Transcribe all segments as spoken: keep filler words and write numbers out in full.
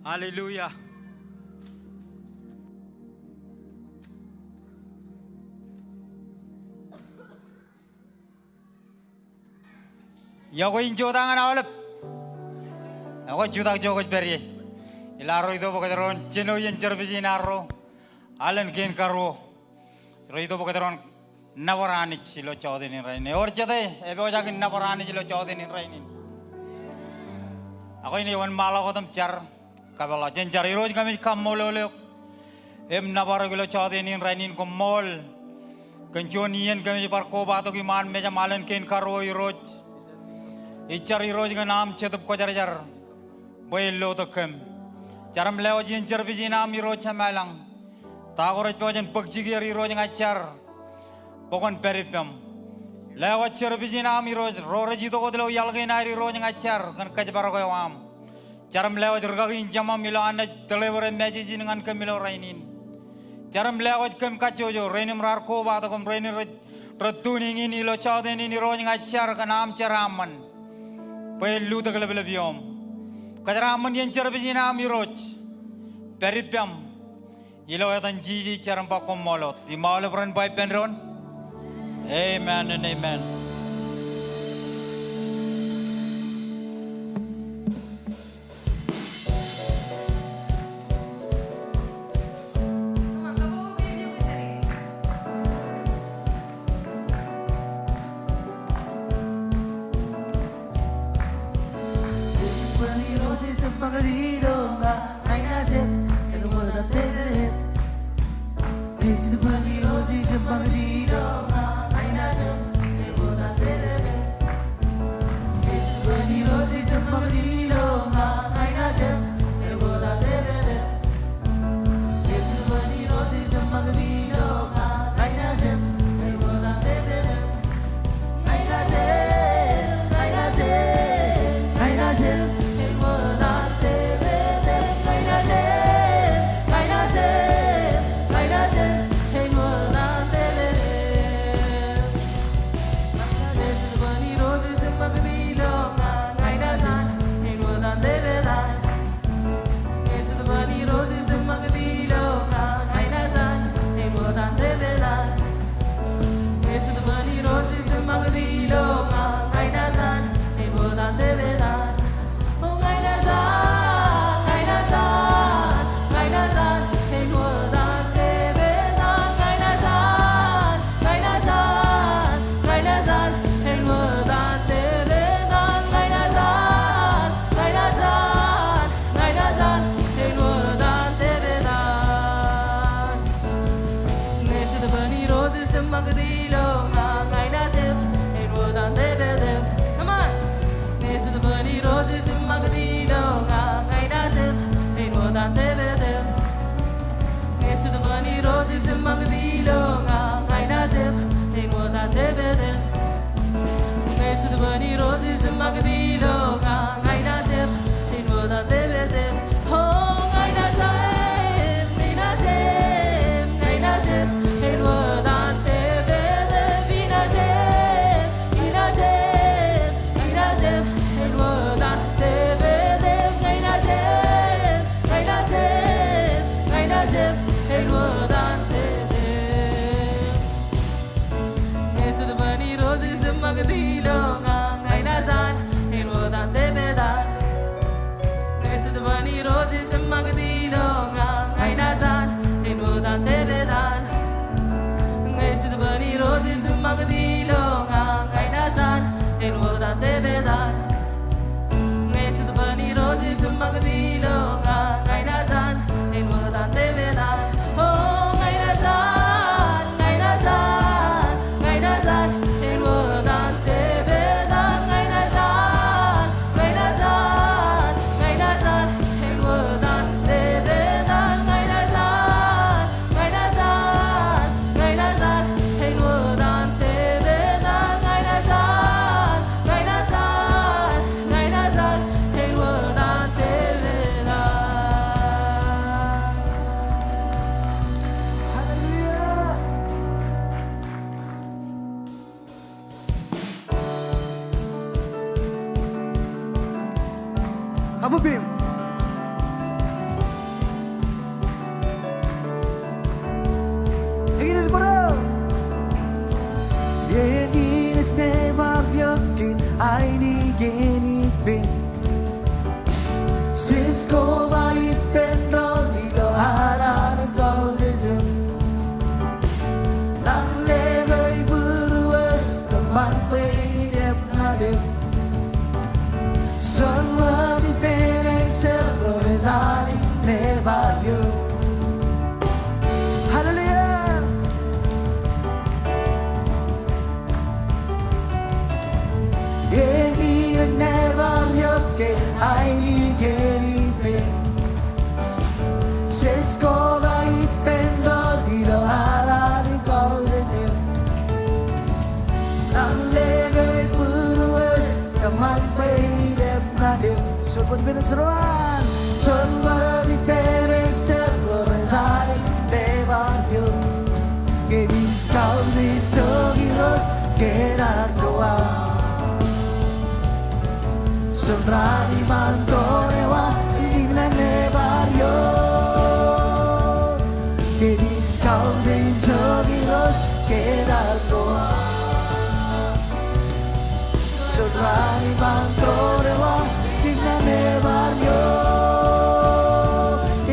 Hallelujah. Iọkwe in jota ñan aolep. Ekwe jutak ijo kwōj pād ie. Ilo arro itok bwe kōjro en jino iien service in arro. Alen kein karuo. Kōjro itok bwe kōjro en nōbar Anij ilo jọteen in rainin. Ewōr jete epojak in nōbar Anij ilo jọteen in rainin? Ak ij wōnṃaanḷọk wōt im jar kapeḷḷọk. Jen jar. Irooj, kōmij kaṃṃoolol eok im nōbar eok ilo jọteen in rainin. Koṃṃool kōn juon iien kōmij bar kobatok iṃaan mejaṃ, alen kein karuo, Irooj. Ij jar, Irooj, kōn aṃ Jetōb Kwōjarjar bwe en lotok kōm. Jar im lewōj iien service in aṃ, Irooj Jemām ilañ. Ta ko rej pojak in bōk jikier, Irooj, ña ij jar bwe kwōn pād ippām. Lewōj service in aṃ, Irooj, ro rej itok wōt ilo iaḷ kein aer, Irooj, ña ij jar kōn kōjparok eo aṃ. Jar im lewōj rikaki in Jemām ilo an naaj deliver e message in ñan kōm ilo rainin. Jar im lewōj kōm kajjojo, rein im raar kobatok im rein rej, rej tuning in ilo jọteen in, Irooj, ña ij jar kōn aṃ jeraaṃṃan bwe en lutōk leplepioṃ. Kōjeraaṃṃan iien service in aṃ, Irooj. Pād ippām. Ilo etan Jisōs ij jar im ba koṃṃool wōt. Im aolep ren ba ippān doon, amen and amen. Come on. Hallelujah. Kabbokbok im Jesko ba ippān doon ilo ad Anij kautiej eō. Lañ ḷe ke ibūruōs kōṃṃan bwe idep ñan eō. Juon wōt ippān answer ro rej alen nebar eō. Hallelujah. Eñin ej nebar eō kōn ainikien ippān. Jesko ba ippān doon ilo ad Anij kautiej eō. Lañ ḷe ke ibūruōs kōṃṃan bwe idep ñan eō. Juon wōt ippān answer ro an. Juon wōt ippān answer ro rej alen nebar eō. Kōmij kautiej Irooj kōn aō ko aō. Juon raan iṃaan tōre wa im naan nebar eō. Kōmij kautiej Irooj kōn aō ko aō. Juon raan iṃaan tōre wa im naan nebar eō.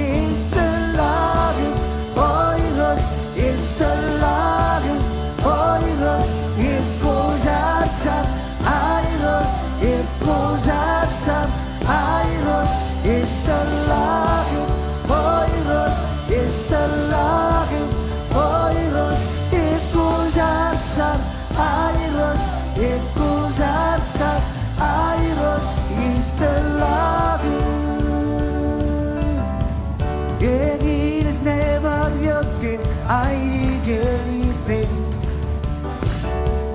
Ij tōllọk eok, O Irooj, ij tōllọk eok, O Irooj, ekkujarsar, a Irooj, ekkujarsar, a Irooj, ij tōllọk eok, O Irooj, ij tōllọk eok, O Irooj, ekkujarsar, a Irooj, ekkujarsar, a Irooj, ij tōllọk eok. Eñin ej nebar eō kōn ainikien ippān.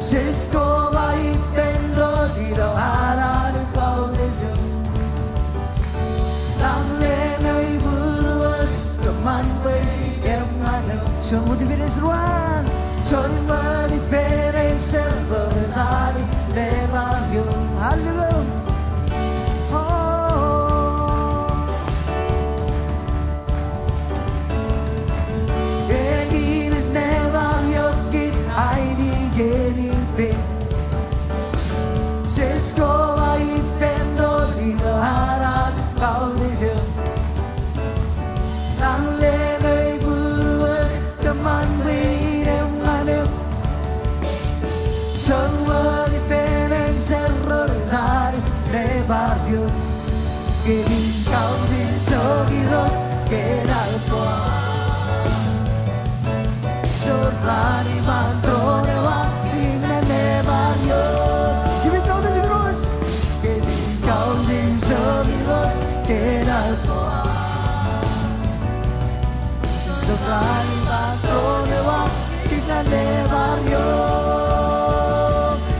Jesko ba ippān doon ilo ad Anij kautiej eō. Lañ ḷe ke ibūruōs kōṃṃan bwe idep ñan eō. Juon wōt ippān answer ro an. Juon wōt ippān answer ro rej alen nebar eō. Hallelujah. Oh. Eñin ej nebar eō kōn ainikien ippān. Jesko ba ippān doon ilo ad Anij kautiej eō. Lañ ḷe ke ibūruōs kōṃṃan bwe idep ñan eō. Juon wōt ippān answer ro rej alen nebar eō. Kōmij kautiej Irooj kōn aō ko aō. Juon raan iṃaan tōre wa im naan nebar eō. Kōmij kautiej Irooj. Kōmij kautiej Irooj kōn aō ko aō. Juon raan iṃaan tōre wa im naan nebar eō.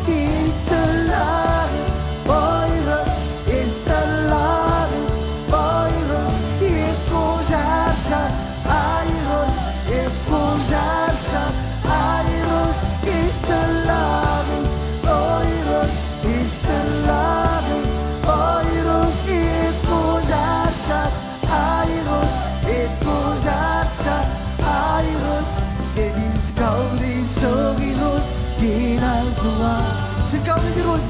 Ij tōllọk eok, O Irooj, ij tōllọk eok, O Irooj, ekkujarsar, a Irooj, ekkujarsar, a Irooj, ij tōllọk eok, O Irooj, ij tōllọk eok, O Irooj, ekkujarsar, a Irooj, ekkujarsar, a Irooj, kōmij kautiej Irooj kōn aō ko aō. Jen kautiej Irooj.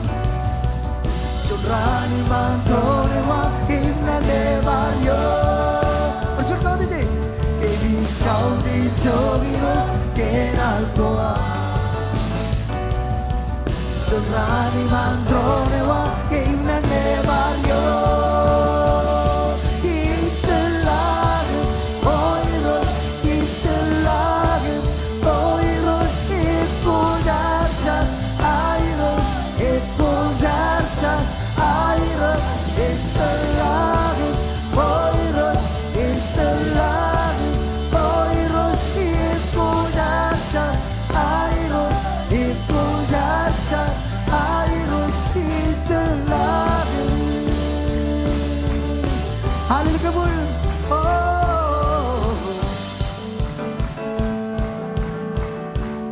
Juon raan iṃaan tōre wa im naan nebar eō. Bar juon kautiej e. Kōmij kautiej Irooj kōn aō ko aō. Juon raan iṃaan tōre wa im naan nebar eō. Ij tōllọk eok, O Irooj, ij tōllọk eok, O Irooj, ekkujarsar, a Irooj, ekkujarsar, a Irooj, ij tōllọk eok, O Irooj, ij tōllọk eok, O Irooj, ekkujarsar, a Irooj, ekkujarsar, a Irooj, ij tōllọk eok. Hallelujah, kōbōl. Oh.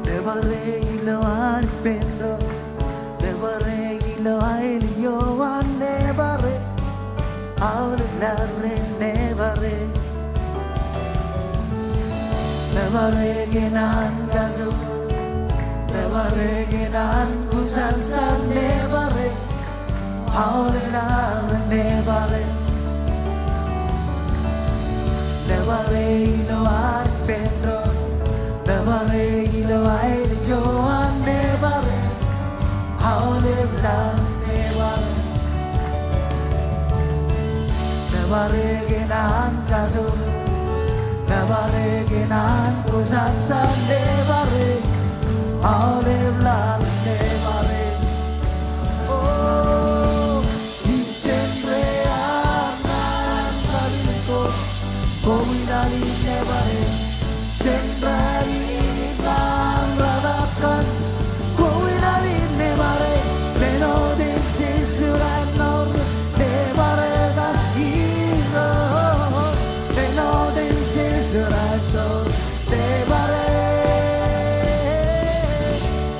Nebar e ilo aō ippān doon. Nebar e ilo aelōñ eo an, nebar e. Aolep laḷ ren nebar e. Nebar e kōn an kajoor. Nebar e kōn an kujarsar, nebar e. Aolep laḷ ren nebar e. Nōbar e ilo ad ippān doon, nōbar e ilo aelōñ ko an, nōbar e aolep laḷ, nōbar e. Nōbar e kōn an kajoor, nōbar e kōn an kōjatjat, nōbar e aolep laḷ, nōbar e. O, im sendra ear ñan kapilōk ko, ko in al in, nōbar e. Sendra ear ñan rūkaki kaṇ, ko in al in, nōbar e. Men otemjej raan ṇoor, nōbar e kar Irooj. Men otemjej raan ṇoor, nōbar e.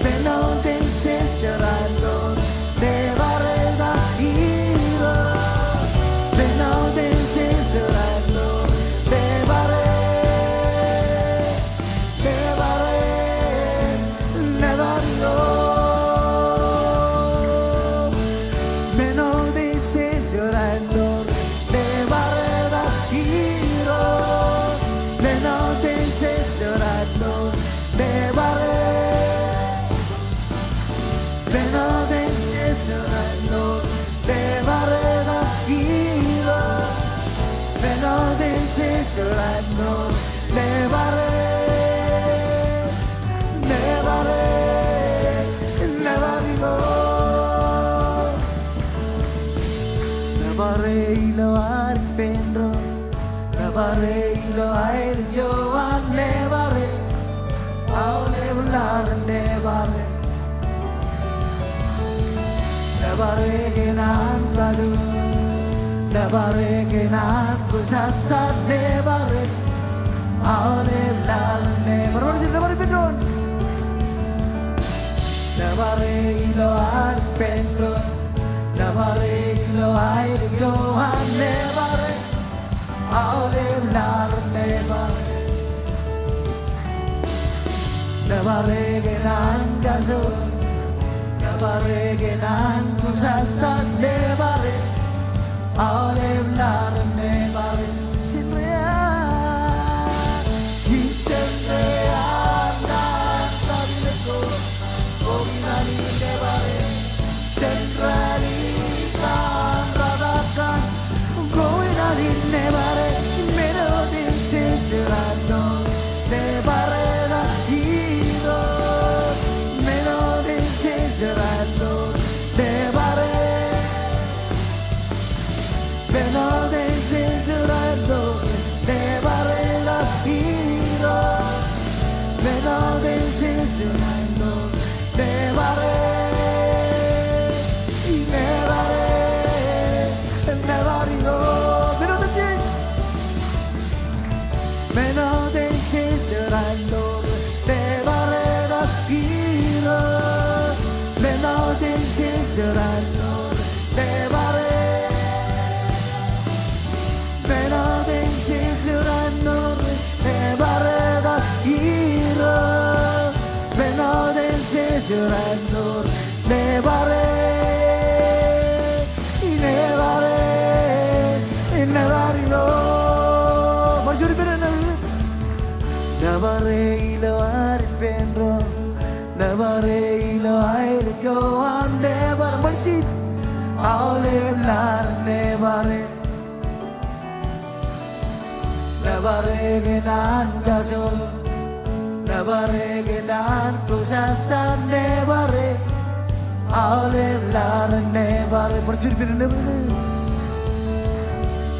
Men otemjej raan ṇoor, nōbar e kar Irooj. Men otemjej raan ṇoor, nōbar e. Nōbar e, nōbar Irooj. Men otemjej raan ṇoor, nōbar e kar Irooj. Men otemjej raan ṇoor, nōbar e. Men otemjej raan ṇoor, nōbar e kar Irooj. Men otemjej raan ṇoor, nōbar e, nōbar e, nōbar Irooj. Nōbar e ilo ad ippān doon, nōbar e ilo aelōñ ko an, nōbar e aolep laḷ, nōbar e. Nōbar e kōn an kajoor, nōbar e kōn an kōjatjat, nōbar e aolep laḷ, nōbar e. Bar juon, nōbar e ippān doon. Nōbar e ilo ad ippān doon, nōbar e ilo aelōñ ko an, nōbar e aolep laḷ, nōbar e. Nōbar e kōn an kajoor, nōbar e kōn an kōjatjat, nōbar e aolep laḷ, nōbar e. Sendra ear, im sendra ear ñan kapilōk ko, ko in al in, nōbar e. Sendra ear ñan rūkaki kaṇ, ko in al in, nōbar e. Men otemjej raan ṇoor, nōbar e kar Irooj. Men otemjej raan ṇoor, nōbar e. Men otemjej raan ṇoor, nōbar e kar Irooj. Men otemjej raan ṇoor, nōbar e, nōbar e, nōbar Irooj. Men otemjej, men otemjej raan ṇoor, nōbar e kar Irooj. Men otemjej raan ṇoor, nōbar e. Men otemjej raan ṇoor, nōbar e kar Irooj. Men otemjej raan ṇoor, nōbar e, nōbar e, nōbar Irooj. Bar juon ippān doon. Nōbar e ilo ad ippān doon, nōbar e ilo aelōñ ko an, nōbar e. Bar juon, aolep laḷ, nōbar e. Nōbar e kōn an kajoor, nōbar e kōn an kōjatjat, nōbar e aolep laḷ, nōbar e. Bar juon ippān doon, nōbar e.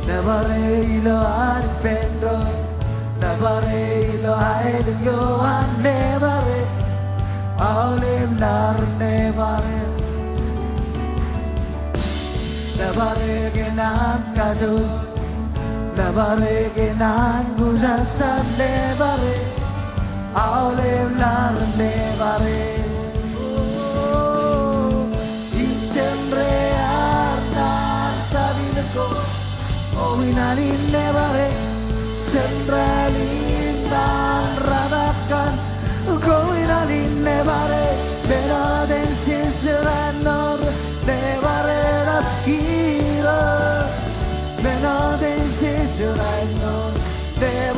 Nōbar e ilo ad ippān doon, nōbar e ilo aelōñ ko an, nōbar e aolep laḷ, nōbar e. Nōbar e kōn an kajoor, nōbar e kōn an kōjatjat, nōbar e aolep laḷ, nōbar e. O, im sendra ear ñan kapilōk ko, ko in al in, nōbar e. Sendra ear ñan rūkaki kaṇ, ko in al in, nōbar e. Men otemjej raan ṇoor, nōbar e kar Irooj. Men otemjej raan ṇoor, nōbar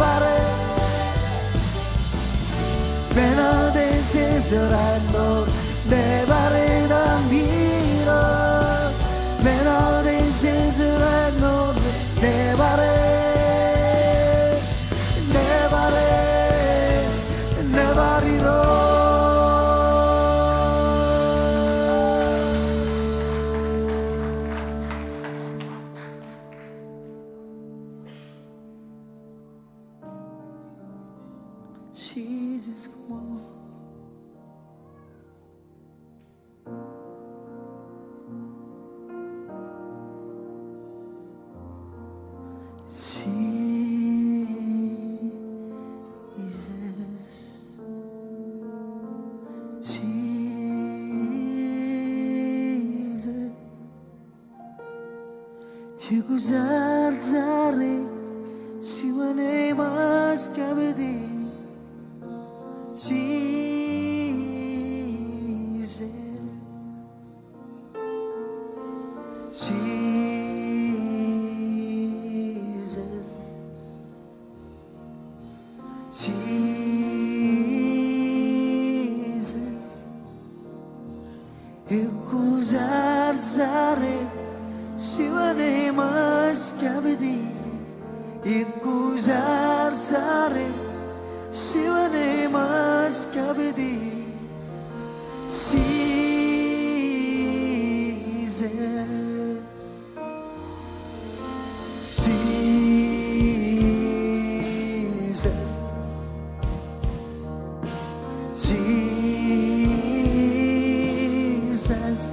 Jesus, come on. Jesus, Jesus. Ikuj arzare, siwin eṃōj kapiti. Jesus. Jesus. Jesus. Ikuj arzare, siwin eṃōj kapiti. Ikuj arzare, siwin eṃōj kapiti. Jesus. Jesus. Jesus.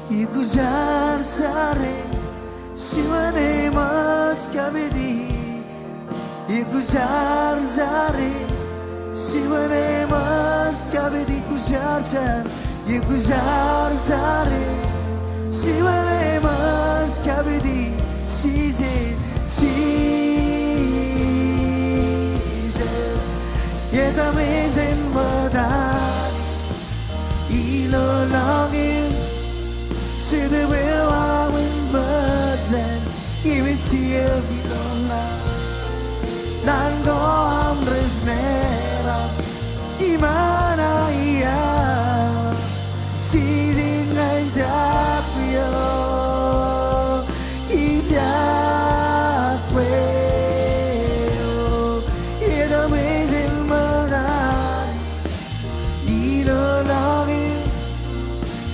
Ikuj arzare, siwin eṃōj kapiti. Ikuj arzare, siwin eṃōj kapiti. Ikuj arzare, ikuj arzare, siwin eṃōj kapiti. Jesus, Jesus, etōm ejān bōtaab ilo lọñiū, Jetōb eo aō wōnṃaanḷọk, im ej jebwilōñḷọk. Naan ko aṃ rej meram iṃaan aiaḷ. Jisōs, ña ijjab kwe eok, ijjab kwe eok. Etōm ejān bōtaab ilo lọñiū,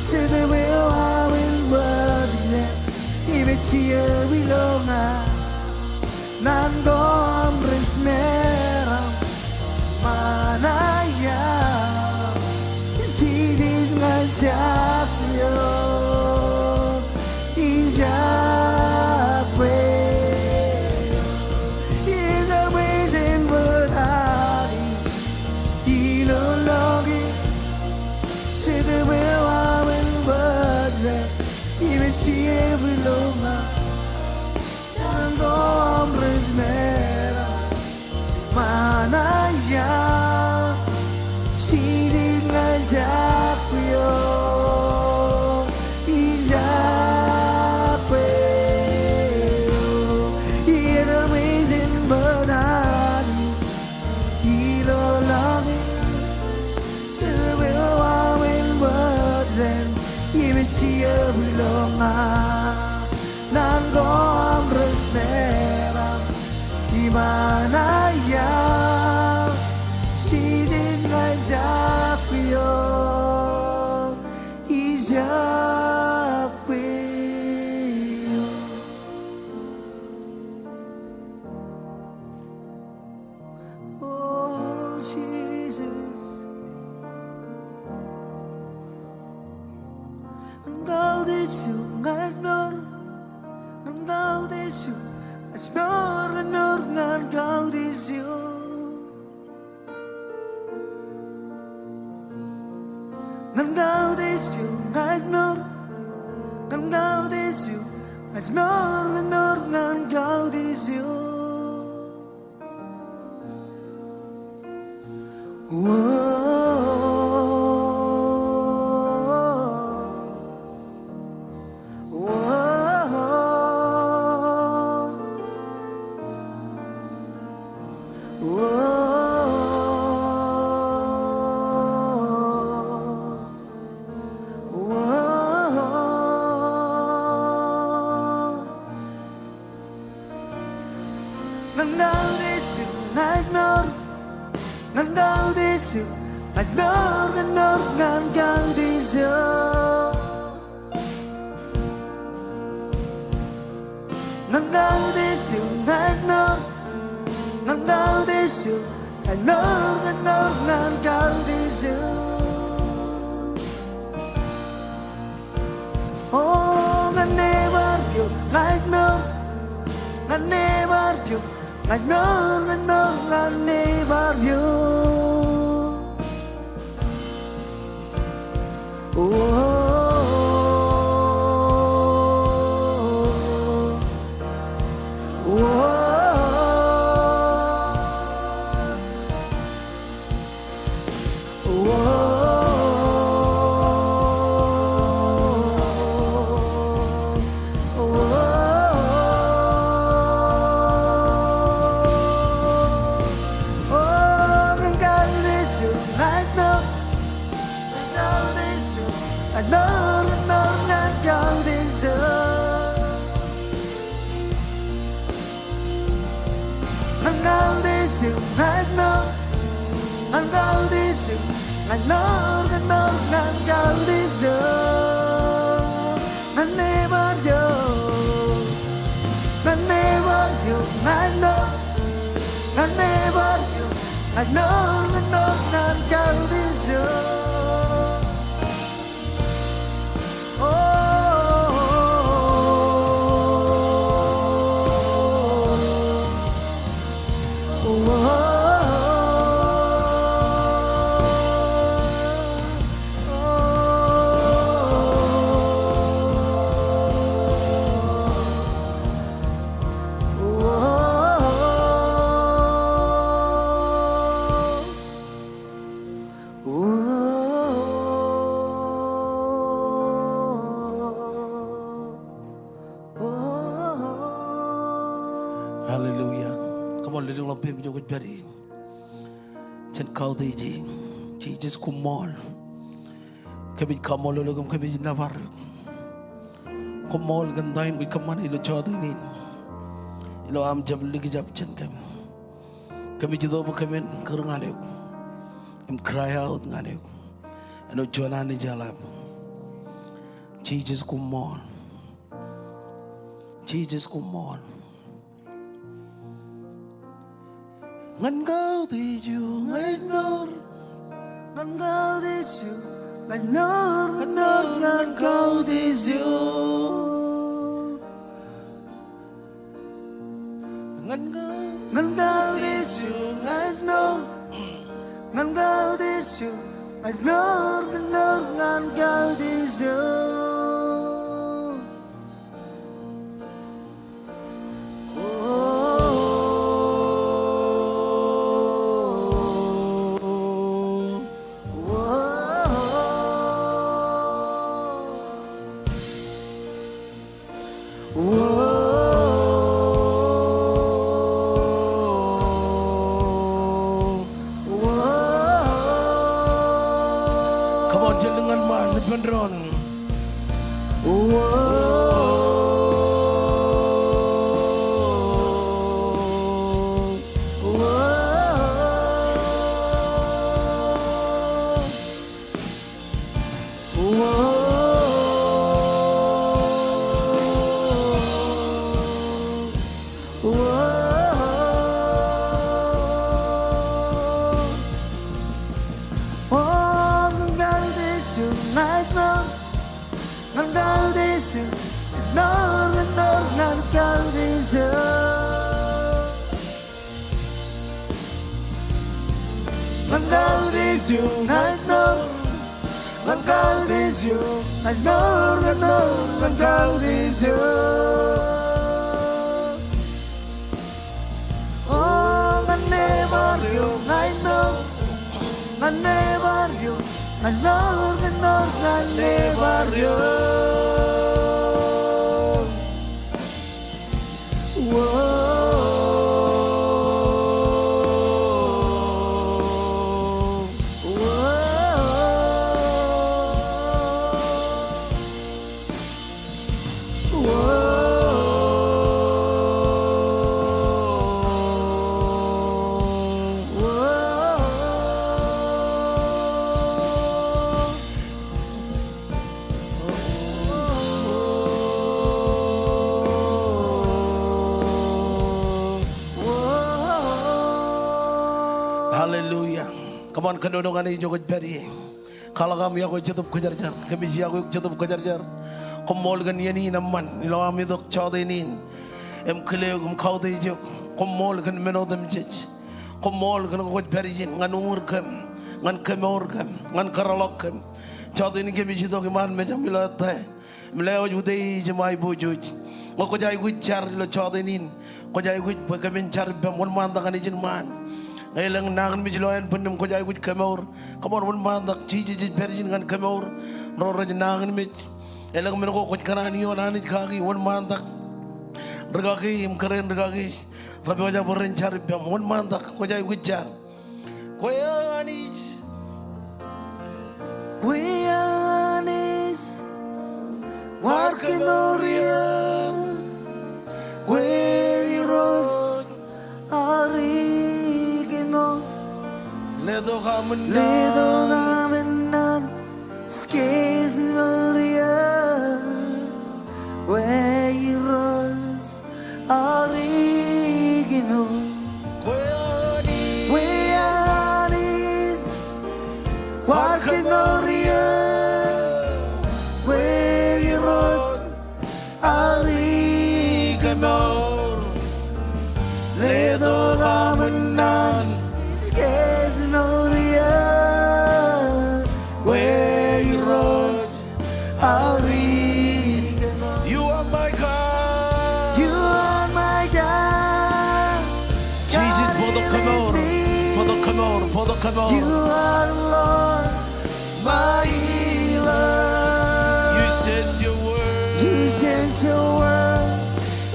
Jetōb eo aō wōnṃaanḷọk, im ej jebwilōñḷọk. Naan ko aṃ rej meram iṃaan aiaḷ. Jisōs, ña ijjab kwe eok, ijjab kwe eok. Etōm ejān bōtaab ilo lọñiū, Jetōb eo aō wōnṃaanḷọk, im ej jebwilōñḷọk. Naan ko aṃ rej meram iṃaan aiaḷ. Jisōs, ña ijjab kwe eok, ijjab kwe eok. Etōm ejān bōtaab ilo lọñiū, Jetōb eo aō wōnṃaanḷọk, im ej jebwilōñḷọk. Naan ko aṃ rej meram iṃaan aiaḷ. Jisōs, ña ijjab kwe eok, ijjab kwe eok. O Jisōs, ñan kautiej eok ña ij mour, ñan kautiej eok ña ij mour, ñan mour ñan kautiej eok. Ñan kautiej eok ña ij mour, ñan kautiej eok ña ij mour, ñan mour ñan kautiej eok. Ñan kautiej eok ña ij mour, ñan kautiej eok ña ij mour, ñan mour ñan kautiej eok. Ñan kautiej eok ña ij mour, ñan kautiej eok ña ij mour, ñan mour ñan kautiej eok. O, ñan nōbar eok ña ij mour, ñan nōbar eok ña ij mour, ñan mour ñan nōbar eok. O, o, o. Ñan kautiej eok ña ij mour, ñan kautiej eok ña ij mour, ñan mour ñan kautiej eok. Ñan nōbar eok, ñan nōbar eok ña ij mour, ñan nōbar eok ña ij mour, ñan mour ñan kautiej eok. Hallelujah. Come on, lelōñḷọk peiṃ ijo kwōj pād ie. Jen kautiej e. Jisōs koṃṃool. Kōmij kaṃṃoolol eok im kōmij nōbar eok. Koṃṃool kōn ta in kwōj kōṃṃane ilo jota in. Ilo am jab likjab jān kōm. Kōmij itok bwe kōmin kūr ñan eok im cry out ñan eok āinwōt juon Anij eḷap. Jisōs koṃṃool. Jisōs koṃṃool. Ñan kautiej eok ña ij mour, ñan kautiej eok ña ij mour, ñan mour ñan kautiej eok. Ñan ka-, ñan kautiej eok ña ij mour, ñan kautiej eok ña ij mour, ñan mour ñan kautiej eok. Come on, jen lōñ ñan ṃaan ippān doon. Ñan kautiej eok, ñan mour, ñan mour ñan kautiej eok. Ñan kautiej eok ña ij mour, ñan kautiej eok ña ij mour, ñan mour ñan kautiej eok. O, ñan nōbar eok ña ij mour, ñan nōbar eok ña ij mour, ñan mour ñan nōbar eok. Kōṃṃan kōnono ñan eo kwōj pād ie. Kwaḷọk aṃ iọkwe Jetōb Kwōjarjar. Kōmij iọkwe eok Jetōb Kwōjarjar. Koṃṃool kōn iien in eṃṃan ilo am itok jọteen in im kile eok im kautiej eok. Koṃṃool kōn men otemjej. Koṃṃool kōn ke kwōj pād ijin ñan uñūr kōm, ñan kemour kōm, ñan kōrọọlḷọk kōm. Jọteen in kōmij itok iṃaan mejaṃ ilo ettā im lewōj utiej im aiboojoj. Ñe kwōj aikuj jar ilo jọteen in, kwōj aikuj bwe kōmin jar ippaṃ. Wōnṃaantak Anij in ṃaan. Ñe elōñ nañinmej ilo ānbwinnem kwōj aikuj kemour, kōṃṃan wōnṃaantak. Jisōs ej pād ijin ñan kemour ro rej nañinmej. Elōñ men ko kwōj kōṇaan ioon Anij kaki, wōnṃaantak. Rikaki im kōrā in rikaki rej pojak bwe ren jar ippaṃ. Wōnṃaantak, kwōj aikuj jar. Kwe eo Anij. Kwe eo Anij. Kwaar kemour eō. Kwe Irooj. Ari kemour. Letok aṃ unin. Letok aṃ unin. Skein mour eō. Kwe Irooj. Ari kemour. Kwe eo Anij. Kwe eo Anij. Kwaar kemour eō. Kwe Irooj. Ari kemour. Letok aṃ unin. Skein mour eō. Kwe Irooj. Ari kemour. You are my God. You are my God. Jisōs, bōktok kemour. Bōktok kemour. Bōktok kemour. You are the Lord, my healer. You send your word. You send your word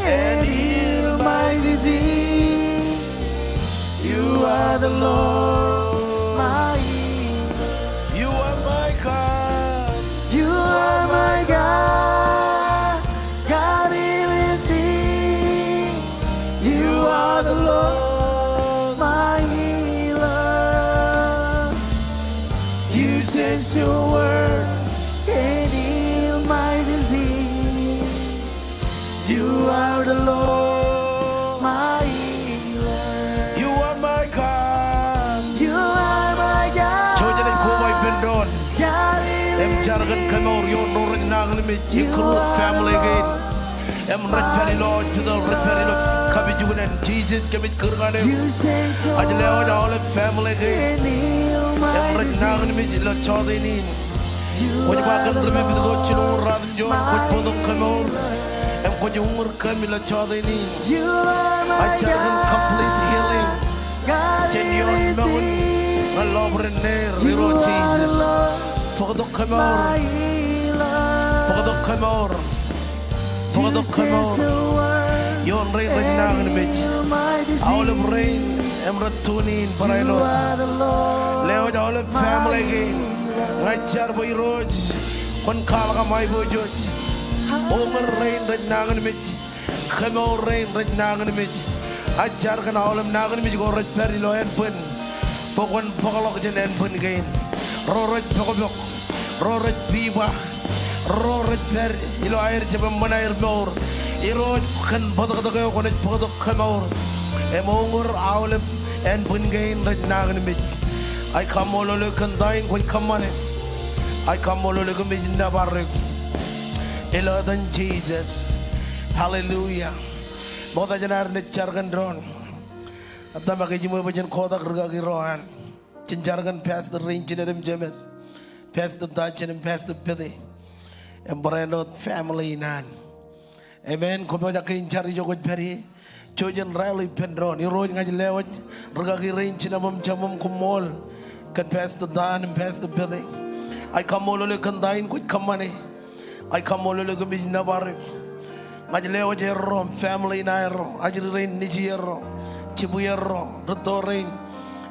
and heal my disease. You are the Lord, my healer. You are my God. You are my God. God healing me. You are the Lord, my healer. You send your word and heal my disease. You are the Lord, my healer. You are my God. You are my God. Jouj jen koba ippān doon. God healing me. Im jar kōn kemour ioon ro rej nañinmej. You are the Lord. Im rej pād ilo, rej pād ilo kapijuknen. Jisōs, kōmij kūr ñan eok. Ij lewōj aolep family kein im rej nañinmej ilo jọteen in. Kwōj ba kōn ri-pipit ko jilñuul ruatimjuon, kwōj bōktok kemour im kwōj uñūr kōm ilo jọteen in. Ij jar kōn complete healing jān ioon mour ñan lọpiden neir, Irooj Jisōs. Bōktok kemour. Bōktok kemour. Bōktok kemour ioon rein rej nañinmej. Aolep rein im rej tune in barāinwōt. Lewōj aolep family kein. Ña ij jar bwe Irooj kwōn kwaḷọk aṃ aiboojoj. Uñūr rein rej nañinmej. Kemour rein rej nañinmej. Ij jar kōn aolep nañinmej ko rej pād ilo ānbwin bwe kwōn bōkḷọk jān ānbwin kein. Ro rej pokpok, ro rej pipa, ro rej pād ilo aer jab eṃṃan aer mour. Irooj kōn bōtōktōk eo kwōnaaj bōktok kemour im uñūr aolep ānbwin kein rej nañinmej. Ij kaṃṃoolol eok kōn ta in kwōj kōṃṃane. Ij kaṃṃoolol eok im ij nōbar eok ilo etan Jisōs. Hallelujah. Ṃokta jān ad naaj jar kōn doon. Tōmak ej ṃool bwe jen kotak rikaki ro an. Jen jar kōn Pastor Rein, Jeanette im Jemet, Pastor Dajen im Pastor Pete im barāinwōt family in an. Amen. Koṃ pojak ke in jar ijo kwōj pād ie. Jouj jen rally ippān doon. Irooj, ña ij lewōj rikaki rein, jinapōṃ, jaṃṃōṃ, koṃṃool kōn Pastor Dan im Pastor Pete. Ij kaṃṃoolol eok kōn ta in kwōj kōṃṃane. Ij kaṃṃoolol eok im ij nōbar eok. Ña ij lewōj erro im family in aerro, ajri rein, nejierro, jibwierro, rūtto rein,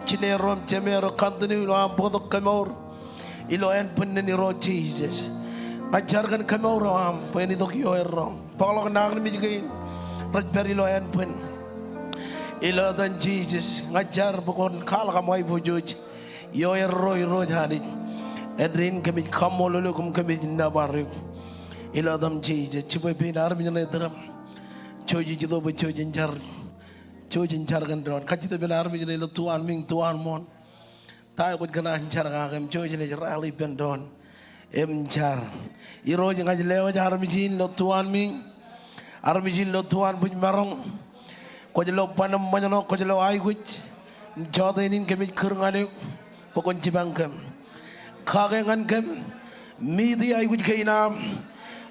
jinerro im jemerro, continue ilo aṃ bōktok kemour ilo ānbwinnin, Irooj Jisōs. Ña ij jar kōn kemour eo aṃ bwe en itok ioerro. Bōkḷọk nañinmej kein rej pād ilo ānbwin ilo etan Jisōs. Ña ij jar bwe kwōn kwaḷọk aṃ aiboojoj ioerro, Irooj Anij. Āindein kōmij kaṃṃoolol eok im kōmij nōbar eok ilo etaṃ Jisōs. Jibwe pein armej ṇe itōn aṃ. Jouj ej itok bwe jouj jen jar. Jouj jen jar kōn doon. Kajjitōk ippān armej ṇe ilo tuwaan miiñ, tuwaan ṃool. Ta eo kwōj kōṇaan jar kake im jouj im ej rally ippān doon im jar. Irooj, ña ij lewōj armej in ilo tuanmiiñ, armej in ilo tuanbwijmaroñ. Kwōj lo ban im ṃōjṇọ, kwōj lo aikuj. Im jọteen in kōmij kūr ñan eok bwe kwōn jipañ kōm. Kake ñan kōm, meet e aikuj kein aṃ.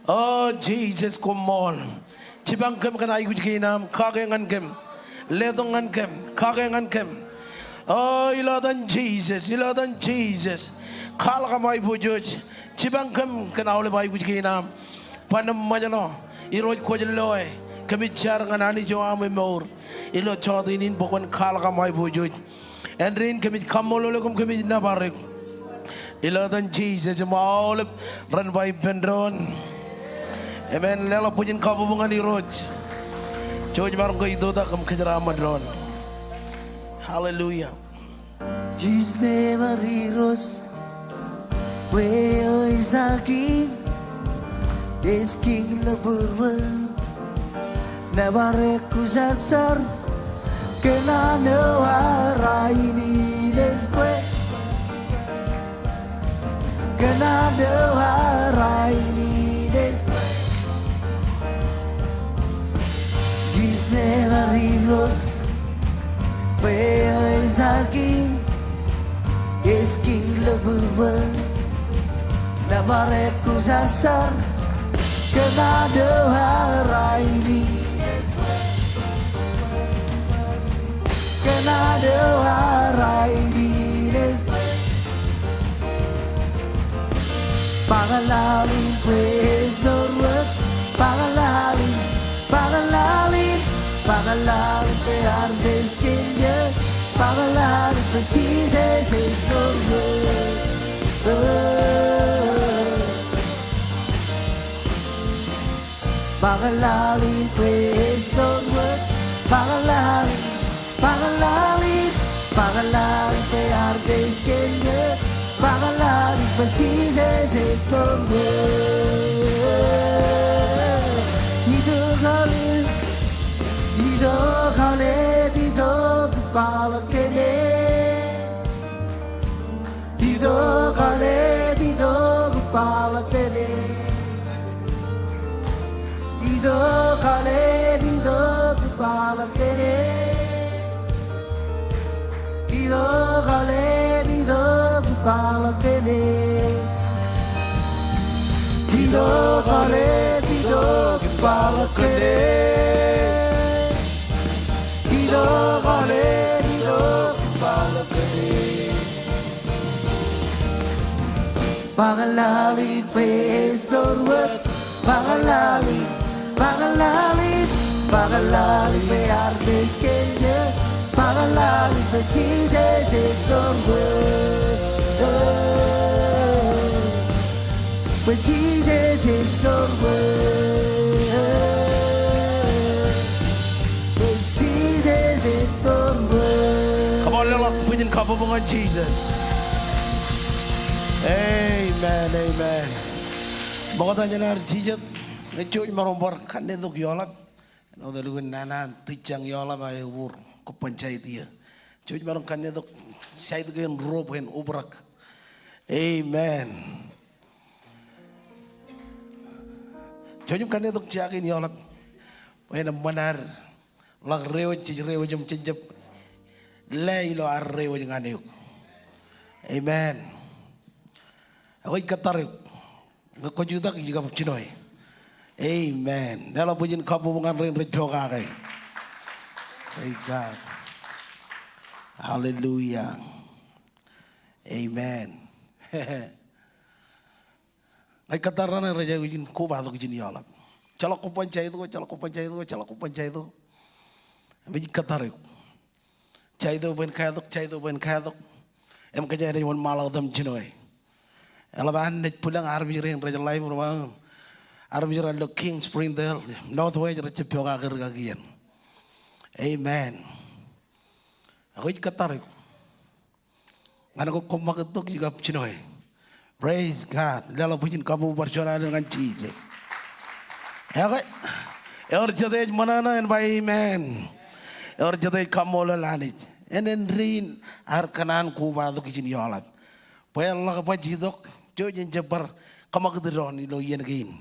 O Jisōs, koṃṃool. Jipañ kōm kōn aikuj kein aṃ, kake ñan kōm. Letok ñan kōm, kake ñan kōm. O, ilo etan Jisōs, ilo etan Jisōs. Kwaḷọk aṃ aiboojoj. Jipañ kōm kōn aolep aikuj kein aṃ. Ban im ṃōjṇọ, Irooj, kwōj loe. Kōmij jar ñan Anij eo aṃ emour ilo jọteen in bwe kwōn kwaḷọk aṃ aiboojoj. Āindein kōmij kaṃṃoolol eok im kōmij nōbar eok ilo etan Jisōs im aolep ren ba ippān doon, amen. Leḷọk bwijin kabbokbok ñan Irooj. Jouj maroñ ke itoitak im kōjeraaṃṃan doon. Hallelujah. Jisōs nebar irooj, bwe eo ej jar kiiñ, ej kiiñ ilo būruō. Nōbar eok kwōjarjar, kōn an eo aō rainin ej kwe. Kōn an eo aō rainin ej kwe. Jisōs nebar irooj, bwe eo ej jar kiiñ, ej kiiñ ilo būruō. Nōbar eok kwōjarjar, kōn an eo aō rainin ej kwe. Kōn an eo aō rainin ej kwe. Ba kōḷḷāḷ in bwe ej mour wōt. Ba kōḷḷāḷ in, ba kōḷḷāḷ in, ba kōḷḷāḷ in bwe armej kōn eō. Ba kōḷḷāḷ in bwe Jisōs ej mour wōt. O. Ba kōḷḷāḷ in bwe ej mour wōt. Ba kōḷḷāḷ in, ba kōḷḷāḷ in, ba kōḷḷāḷ in bwe armej kōn eō. Ba kōḷḷāḷ in bwe Jisōs ej mour wōt. Itok aolep, itok aolep, itok im kwaḷọk kōn e. Itok aolep, itok im kwaḷọk kōn e. Itok aolep, itok im kwaḷọk kōn e. Itok aolep, itok im kwaḷọk kōn e. Itok aolep, itok im kwaḷọk kōn e. Itok aolep, itok im kwaḷọk kōn e. Ba kōḷḷāḷ in bwe ej mour wōt. Ba kōḷḷāḷ in, ba kōḷḷāḷ in, ba kōḷḷāḷ in bwe armej kōn eō. Ba kōḷḷāḷ in bwe Jisōs ej mour wōt. Bwe Jisōs ej mour wōt. Bwe Jisōs ej mour wōt. Come on, leḷọk bwijin kabbokbok ñan Jisōs. Amen, amen. Ṃokta jān ad jijet, ñe jouj maroñ bar kannetok ioḷap. Āinwōt elukkuun nana an tijjañ ioḷap aō ewōr kobban side eo. Jouj maroñ kannetok side kein ruo bwe en obrak. Amen. Jouj im kannetok jea kein ioḷap bwe en eṃṃan ad ḷak dewōj, jej dewōj im jen jab lale ilo ad dewōj ñan eok. Amen. Ak ij kōttar eok. Ñe kwōj jutak ij kab jinoe. Amen. Leḷọk bwijin kabbokbok ñan rein rej pokake. Praise God. Hallelujah. Amen. Ña ij kōttar raṇe rej aikuj in kobatok ijin ioḷap. Ejjeḷọk kobban side ko, ejjeḷọk kobban side ko, ejjeḷọk kobban side ko. Im ij kōttar eok. Side eo bwe en kātok, side eo bwe en kātok. Im kōjeañ ej wōnṃaanḷọk wōt im jinoe. Eḷap an naaj bwilōñ armej rein rej live ro aṃ. Armej ro ilo King, Springdale, Northwest rej jab pokake rikaki eṇ. Amen. Ak ij kōttar eok. Ñan ko koṃṃakūt tok ij kab jinoe. Praise God. Leḷọk bwijin kabbokbok bar juon alen ñan Jisōs. Ekwe, ewōr jete ej ṃōṇōṇō en ba amen. Ewōr jete ej kaṃṃoolol Anij. Āindein ear kōṇaan kobatok ijin eḷap. Bwe eḷak baj itok, jouj im jab bar kōṃakūt doon ilo iien kein.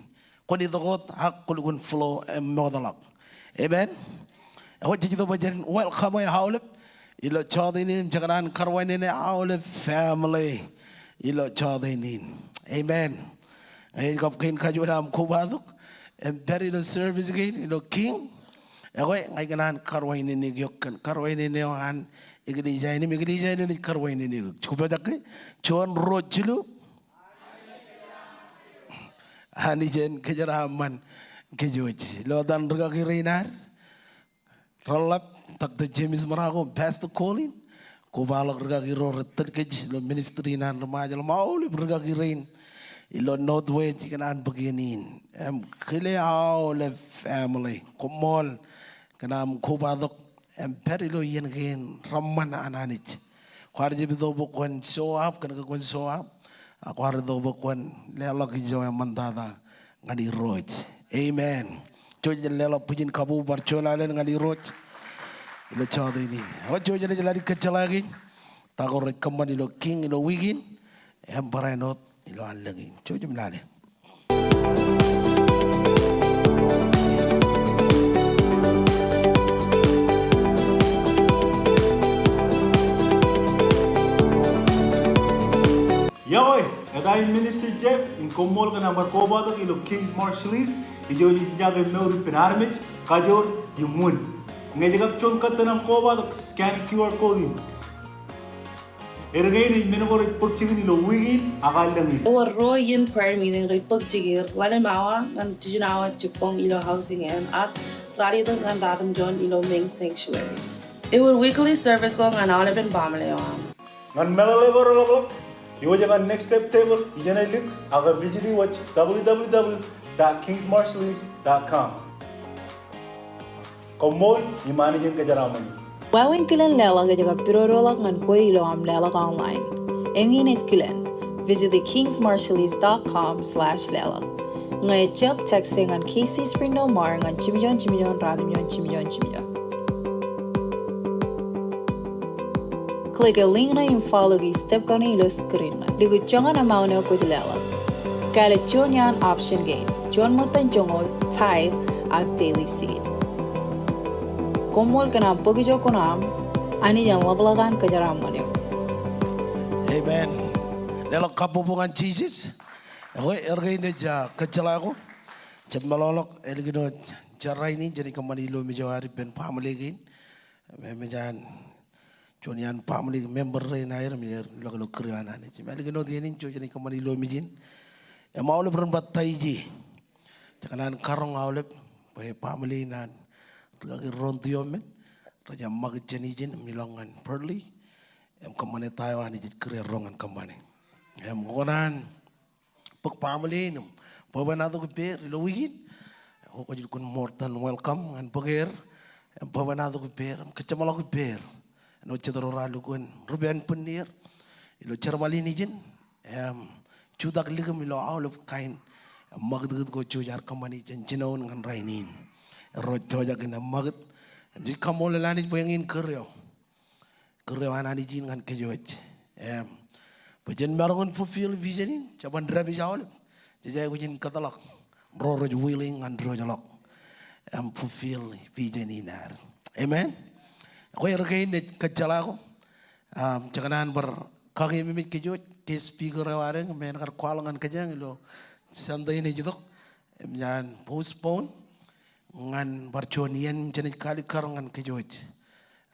Kwōn itok wōt ak kwōlukkuun flow im mootḷọk. Amen. Ekwe jej itok bwe jen welcome e aolep ilo jota in im jekōṇaan karuwainene aolep family ilo jota in. Amen. Ej kab kein kajuon aṃ kobatok im pād ilo service kein ilo King. Ekwe ña ikōṇaan karuwainene eok kōn karuwainene eo an eklejia in im eklejia in ej karuwainene eok. Kwōj pojak ke? Juon, ruo, jilu. Anij en kōjeraaṃṃan kōj. Ilo etan rūkaki rein ad reḷap, Doctor James Marako, Pastor Colin, kobaḷọk rūkaki ro rej tōl kōj ilo ministry in an ri Ṃajeḷ im aolep rūkaki rein ilo Northwest, ikōṇaan bōk iien in im kile aolep family. Koṃṃool kōn aṃ kobatok im pād ilo iien kein reṃṃan an Anij. Kwaar jab itok bwe kwōn show up kōn ke kwōn show up, ak kwaar itok bwe kwōn leḷọk ijo eṃṃantata ñan Irooj. Amen. Jouj jen leḷọk bwijin kabbokbok bar juon alen ñan Irooj ilo jota in. Ekwe jouj jen lale kōjjeḷā kein ta ko rej kōṃṃan ilo King ilo wiik in im barāinwōt ilo allōñ in. Jouj im lale. Iọkwe, eta in Minister Jeff, im koṃṃool kōn aṃ bar kobatok ilo King's Marshallese. Ijo ej jake mour ippān armej, kajoor im wūn. Ñe ej kab juon kōttan aṃ kobatok, scan Q R code in. Erkein ej men ko rej bōk jikin ilo wiik in ak allōñ in. Ewōr ruo iien prayer meeting rej bōk jikier, ḷalem awa ñan jiljino awa jibboñ ilo Housing Inn ak ralitōk ñan ratimjuon ilo Main Sanctuary. Ewōr weekly service ko ñan aolepen baaṃle eo aṃ. Ñan meḷeḷe ko reḷapḷọk, iwōj ñan Next Step Table ijeṇe lik ak visit e website W W W dot kings marshallese dot com. Koṃṃool im Anij en kōjeraaṃṃan eok. Wāween kilen leḷọk ej kab pidodoḷọk ñan kwe ilo aṃ leḷọk online. Eñin ej kilen. Visit kings marshallese dot com slash leḷọk. Ñe ejjab, text e ñan K C Springdale Mar ñan jimjuon jimjuon ratimjuon jimjuon jimjuon. Click e link ṇe im follow e step kaṇe ilo screen ṇe. Likūt joñan amount eo kwōj leḷọk. Kāālōt juon iaan option kein. Juon ṃōttan joñoul, tithe, ak daily seed. Koṃṃool kōn aṃ bōk ijo kuṇaaṃ, Anij en ḷapḷọk an kōjeraaṃṃan eok. Amen. Leḷọk kabbokbok ñan Jisōs. Ekwe, erkein ej, ah, kōjjeḷā ko. Jab meḷọkḷọk, ālikin wōt jerā in, jenaaj kōṃṃane ilomej eo ad ippān baaṃle kein. Im, im ej an juon iaan baaṃle, member rein aer im er ilọk ilo kūr eo an Anij. Im ālikin wōt iien in, jouj jenaaj kōṃṃane ilomej in. Im aolep ren baj ta ije. Jekōṇaan karoñ aolep bwe baaṃle in an rūkaki Rontuio men rej jab ṃakūt jān ijin im ilọk ñan Burley im kōṃṃane ta eo Anij ej kūr erro ñan kōṃṃane. Im kwōkōṇaan bōk baaṃle in im bwebwenato ippāer ilo wiik in. Ekwe kwōj lukkuun more than welcome ñan bōk er im bwebwenato ippāer im kōjjeṃḷọk ippāer. Āinwōt jet ro raar lukkuun rup ānbwinnier ilo jerbal in ijin im jutak likūṃ ilo aolep kain ṃakūtkūt ko jej ar kōṃṃane jān jinoin ñan rainin. Erro ej pojak in eṃṃakūt. Im jej kaṃṃoolol Anij bwe eñin kūr eo. Kūr eo an Anij in ñan kōj wōj. Im bwe jen maroñ in fulfill vision in, jeban dāpij aolep. Jej aikuj in kōtḷọk ro rej willing ñan diwōjḷọk im fulfill vision in ad. Amen. Ekwe erkein ej kōjjeḷā ko. Um, jekōṇaan bar kakeememej kōj wōj, guest speaker eo ad eñ, me en kar kwaḷọk ñan kōjeañ ilo Sunday in ej itok, im ej an postpone ñan bar juon iien, jenaaj kalikkar ñan kōj wōj.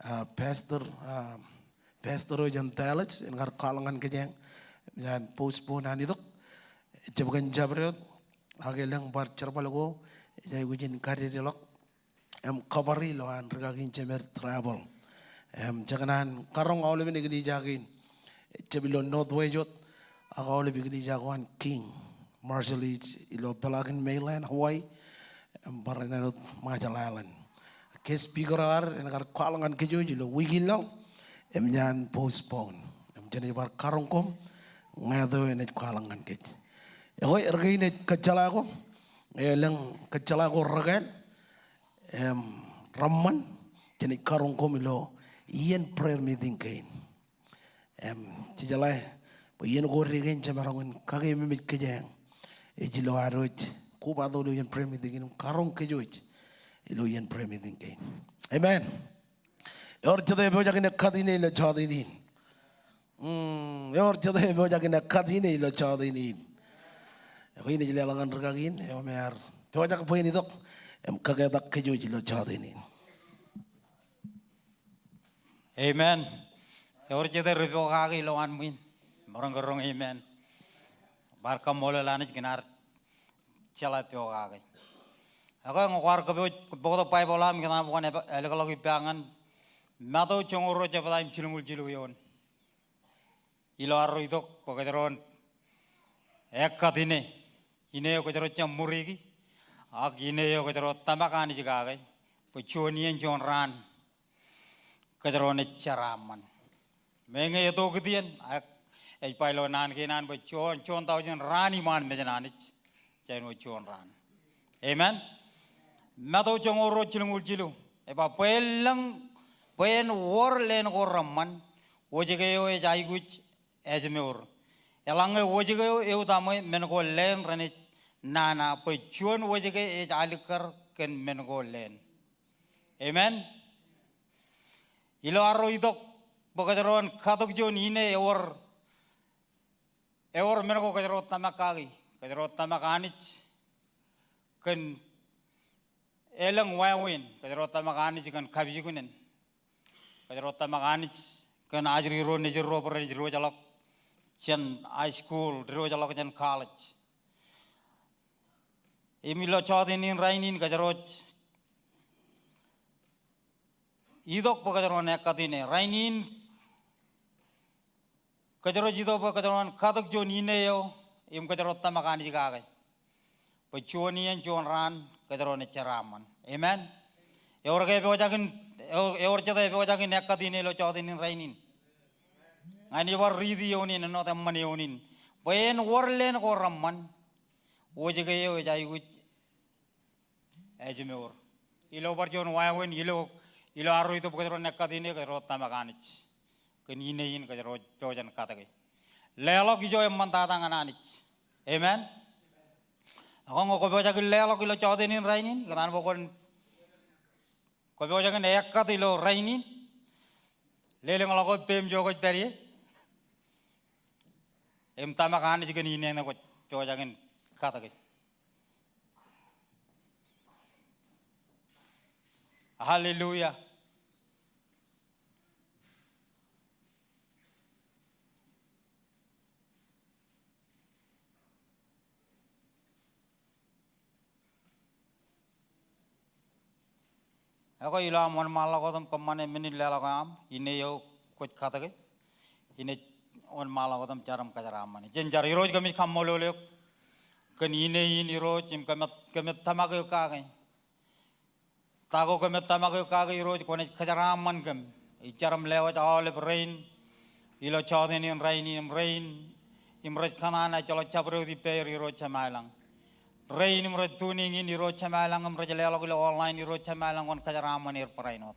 Ah, pastor, ah, pastor eo jān Dallas, en kar kwaḷọk ñan kōjeañ, im ej an postpone an itok. Ejjab kōn jabdewōt, ak elōñ bar jerbal ko ej aikuj in kadedeḷọk im kōbar ilo an rūkaki in jemed travel. Im jekōṇaan karoñ aolepen eklejia kein, ejjab ilo Northwest wōt, ak aolep eklejia ko an King Marshallese ilo peḷaakin mainland Hawaii, im barāinwōt Marshall Island. Guest speaker eo ad en kar kwaḷọk ñan kōj wōj ilo wiik in laḷ, im ej an postpone. Im jenaaj bar karoñ koṃ ñāāt eo enaaj kwaḷọk ñan kōj. Ekwe erkein ej kōjjeḷā ko, elōñ kōjjeḷā ko rekāāl, im reṃṃan, jenaaj karoñ koṃ ilo iien prayer meeting kein. Im, jej jeḷā bwe iien ko dike in jemaroñ in kakeememej kōj, ej ilo ad wōj kobatok ilo iien prayer meeting in, karoñ kōj wōj ilo iien prayer meeting kein. Amen. Ewōr jete epojak in ekkat ine ilo jọteen in? Mm, ewōr jete epojak in ekkat ine ilo jọteen in? Ekwe, inaaj leḷọk ñan rikaki in eo me ear pojak bwe en itok im kaketak kōj wōj ilo jọteen in. Amen. Ewōr jete ri pokake ilowaan ṃwiin? Maroñ ke roñ amen. Bar kaṃṃoolol Anij kōn ad jeḷā pokake. Ekwe, ñe kwaar kōpooj, bōktok Baibōḷ eo aṃ, kōtaan bwe kwōn ālikḷọk ippa ñan Matu joñoul ruo jebta im jilñuul jilu eoon. Ilo arro itok bwe kōjro en ekkat ine, ine eo kōjro jab ṃuriki, ak ine eo kōjro tōmak Anij kake bwe juon iien juon raan kōjro naaj jeraaṃṃan. Meñe eto kūtien, ak ej ba ilo naan kein an bwe juon, juon taujin raan iṃaan mejān Anij jān wōj juon raan. Amen. Matu joñoul ruo jilñuul jilu, ej ba, bwe en lōñ, bwe en wōr leen ko reṃṃan, wōjke eo ej aikuj ājmour. Eḷaññe wōjke eo eutaṃwe, men ko leen renaaj nana, bwe juon wōjke ej alikkar kōn men ko leen. Amen. Ilo arro itok bwe kōjro en katok juon ine, ewōr, ewōr men ko kōjro tōmak kaki. Kōjro tōmak Anij kōn elōñ wāween. Kōjro tōmak Anij kōn kapijuknen. Kōjro tōmak Anij kōn ajri ro nejid ro bwe ren diwōjḷọk jān high school, diwōjḷọk jān college. Im ilo jọteen in rainin kōjro ej itok bwe kōjro en ekkat ine. Rainin kōjro ej itok bwe kōjro en katok juon ine eo im kōjro tōmak Anij kake bwe juon iien juon raan kōjro naaj jeraaṃṃan. Amen. Ewōr ke epojak in, ewōr, ewōr jete epojak in ekkat ine ilo jọteen in rainin? Ña inaaj bar riiti eoon in, āinwōt eṃṃan eoon in. Bwe en wōr leen ko reṃṃan, wōjke eo ej aikuj ājmour. Ilo bar juon wāween, ilo, ilo arro itok bwe kōjro en ekkat ine, kōjro tōmak Anij kōn ine in kōjro pojak in katōke. Leḷọk ijo eṃṃantata ñan Anij. Amen. Ak ñe kwō pojak in leḷọk ilo jọteen in rainin, kōtaan bwe kwōn, kwō pojak in ekkat ilo rainin, lelōñḷọk wōt peiṃ ijo kwōj pād ie im tōmak Anij kōn ine ṇe kwōj pojak in katōke. Hallelujah. Ekwe, ilo aṃ wōnṃaanḷọk wōt im kōṃṃane men in leḷọk eo aṃ, ine eo kwōj katōke, inaaj wōnṃaanḷọk wōt im jar im kōjeraaṃṃan. Jen jar. Irooj, kōmij kaṃṃoolol eok kōn ine in, Irooj, im kōmij, kōmij tōmak eok kake. Ta ko kōmij tōmak eok kake, Irooj, kwōnaaj kōjeraaṃṃan kōm. Ij jar im lewōj aolep rein ilo jọteen in rainin im rein im rej kōṇaan ejjeḷọk jabdewōt ippāer, Irooj Jemām ilañ. Rein im rej tuning in, Irooj Jemām ilañ, im rej leḷọk ilo online, Irooj Jemām ilañ, kwōn kōjeraaṃṃan er barāinwōt.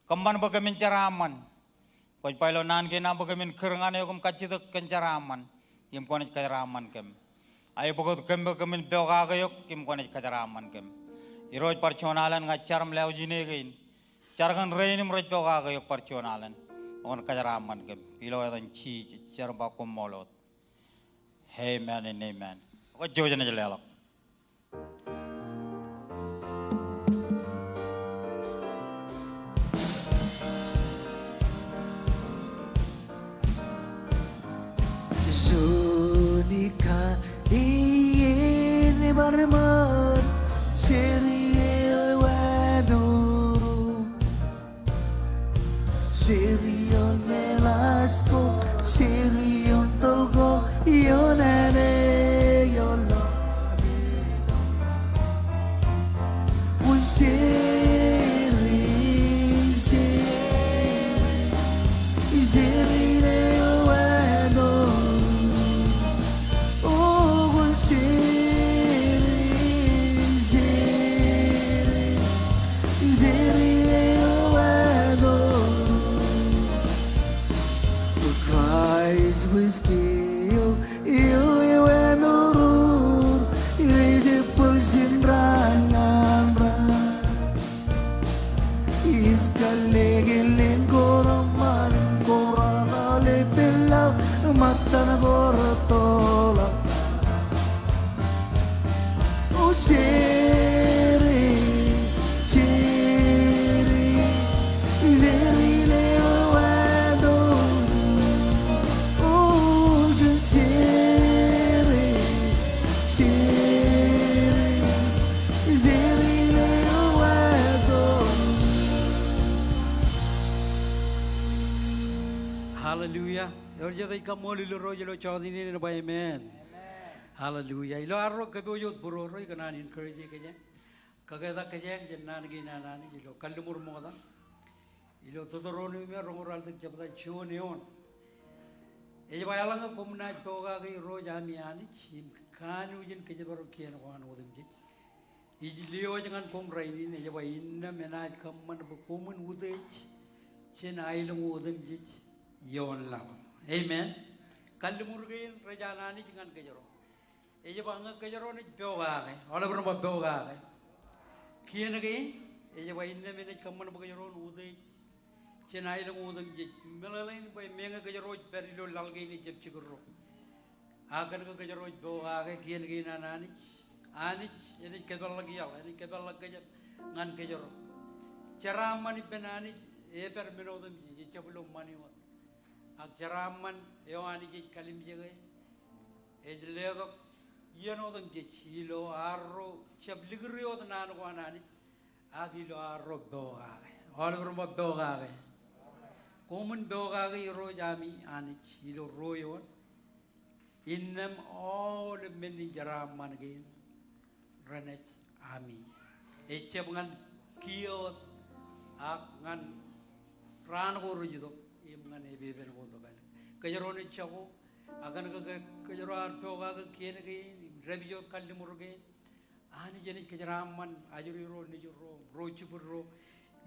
Kōṃṃan bwe kōmin jeraaṃṃan. Kwōj ba ilo naan kein aṃ bwe kōmin kūr ñan eok im kajjitōk kōn jeraaṃṃan im kwōnaaj kōjeraaṃṃan kōm. Aebōk wōt kōm bwe kōmin pokake eok im kwōnaaj kōjeraaṃṃan kōm. Irooj, bar juon alen ña ij jar im lewōj ine kein. Jar kōn rein im rej pokake eok bar juon alen. Kwōn kōjeraaṃṃan kōm. Ilo etan Jisōs ij jar im ba koṃṃool wōt. Amen and amen. Kwōj jouj naaj leḷọk. Juon ikka iien bar ṃaan, Jerry eo ewānoro. Jerry ioon meḷaaj ko, Jerry ioon toḷ ko, ioon āne, ioon ḷọk. Kwōn Jerry, Jerry, Jerry eo ewānoro. O kwōn Jerry, Jerry, Jerry eo ewānoro. Hallelujah. Ewōr jet ej kaṃṃoolol Irooj ilo jota in, en ba amen. Hallelujah. Ilo arro kōpooj wōt būruō ro, ikōṇaan encourage kōjeañ, kaketak kōjeañ jān naan kein an Anij ilo Kalliṃur Ṃokta, ilo Teuteronomi roñoul ralitōk jebta juon eoon. Ej ba, eḷaññe koṃ naaj pokake Irooj ami Anij im kanooj in kōjparok kien ko an otemjej, ij lewōj ñan koṃ rainin, ej ba, innām enaaj kōṃṃan bwe koṃwin utiej jān aelōñ otemjej ioon laḷ. Amen. Kalliṃur kein rej an Anij ñan kōjro. Ej ba ñe kōjro naaj pokake, aolep ren ba pokake, kien kein, ej ba innām enaaj kōṃṃan bwe kōjro en utiej jān aelōñ otemjej. Meḷeḷein bwe meñe kōjro ej pād ilo laḷ kein ejjab jikiḷ ro. Ak kōn ke kōjro ej pokake kien kein an Anij, Anij enaaj kōpeḷḷọk iaḷ, enaaj kōpeḷḷọk kōjām ñan kōjro. Jeraaṃṃan ippān Anij epād men otemjej, ejjab ilo ṃani wōt. Ak jeraaṃṃan eo Anij ej kalimjeke ej letok iien otemjej ilo arro jab likūri wōt naan ko an Anij, ak ilo arro pokake. Aolep ren ba pokake. Koṃwin pokake Irooj ami Anij ilo ruo eoon, innām aolep men in jeraaṃṃan kein renaaj ami. Ejjab ñan kiiō wōt, ak ñan raan ko rej itok, im ñan epepen ko tok ālikin kōjro naaj jako. Ak kōn ke kōjro ar pokake kien kein im dāpij wōt kalliṃur kein, Anij enaaj kōjeraaṃṃan ajri ro, nejin ro, ro jibwid ro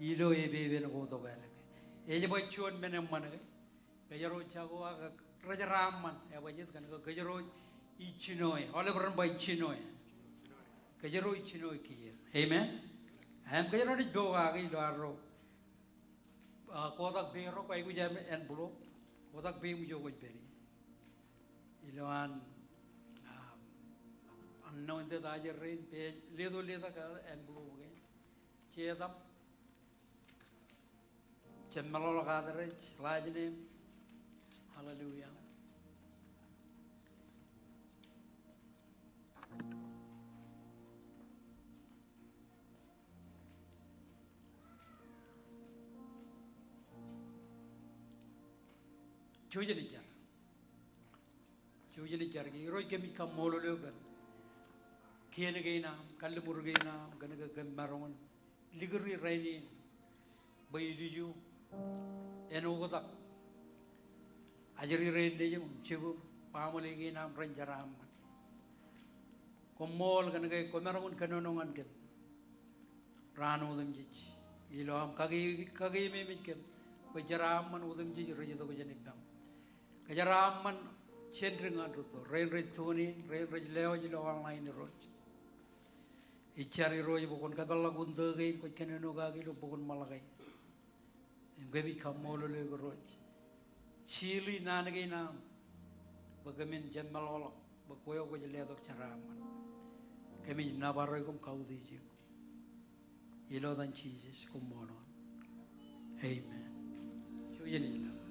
ilo epepen ko tok ālikin. Ej ba juon men eṃṃan ke kōjro jako ak rejeraaṃṃan, ej ba jet kōn ke kōjro ej jinoe. Aolep ren ba ej jinoe. Kōjro ej jinoe kiiō. Amen. Im kōjro naaj pokake ilo arro, ah, kotak peiṃ ro, kwōj aikuj aṃ envelope. Kotak peiṃ ijo kwōj pād ie. Ilowaan, ah, anointed ajri rein, pād, letok, letok envelope kein. Jetōb, jab meḷọkḷọk address, last name. Hallelujah. Jouj im jar. Jouj im jar. Irooj, kōmij kaṃṃoolol eok kōn kien kein aṃ, kalliṃur kein aṃ, kōn ke kōm maroñ in likūri rainin bwe ilju en oktak ajri rein nejūṃ, jikuṃ, baaṃle kein aṃ ren jeraaṃṃan. Koṃṃool kōn ke kwōmaroñ in kōnono ñan kōm raan otemjej ilo aṃ kake, kakeememej kōm bwe jeraaṃṃan otemjej rej itok jān ippaṃ. Kōjeraaṃṃan jān dik ñan rūtto, rein rej tune in, rein rej lewōj ilo online, Irooj. Ij jar, Irooj, bwe kwōn kōpeḷḷọk wūntō kein kwōj kōnono kaki ilo bok in Malakai. Im kōmij kaṃṃoolol eok, Irooj. Sili naan kein aṃ bwe kōmin jab meḷọkḷọk bwe kwe eo kwōj letok jeraaṃṃan. Kōmij nōbar eok im kautiej eok. Ilo etan Jisōs, koṃṃool. Amen. Jouj im ilo.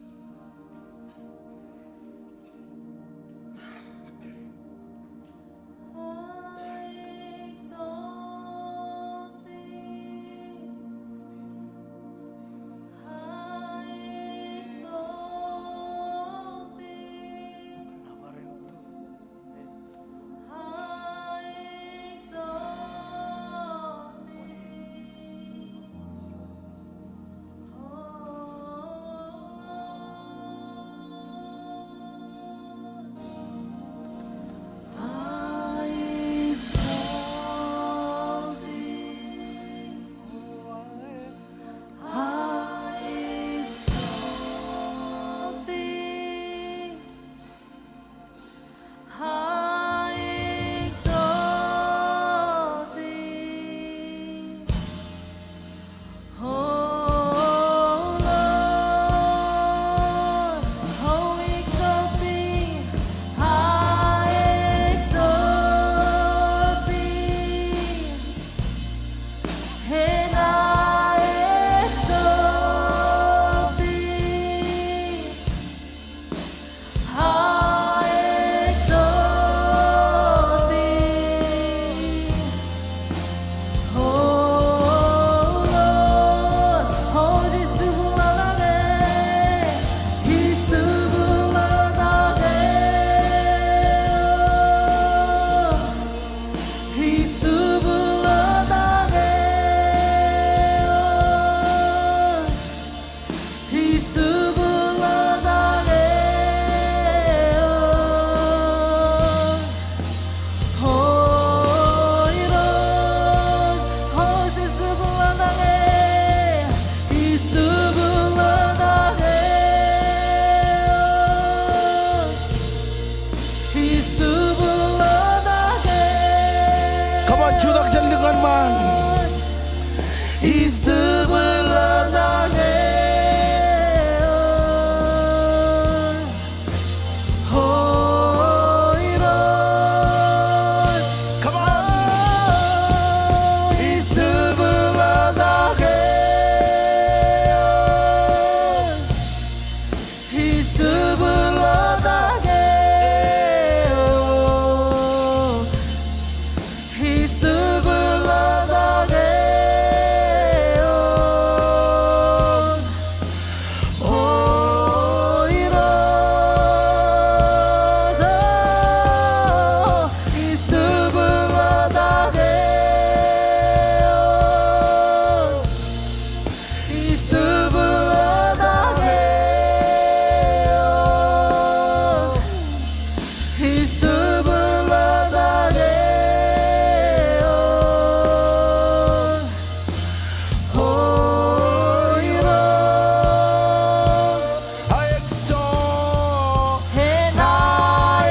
I exalt, and I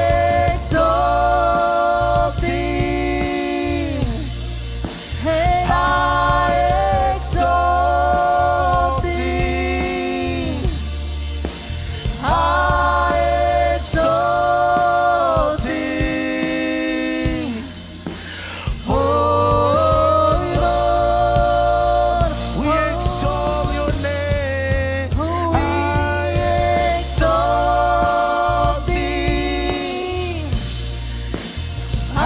exalt thee. And I exalt thee. I exalt thee. Oh Lord, we exalt your name. I exalt thee. I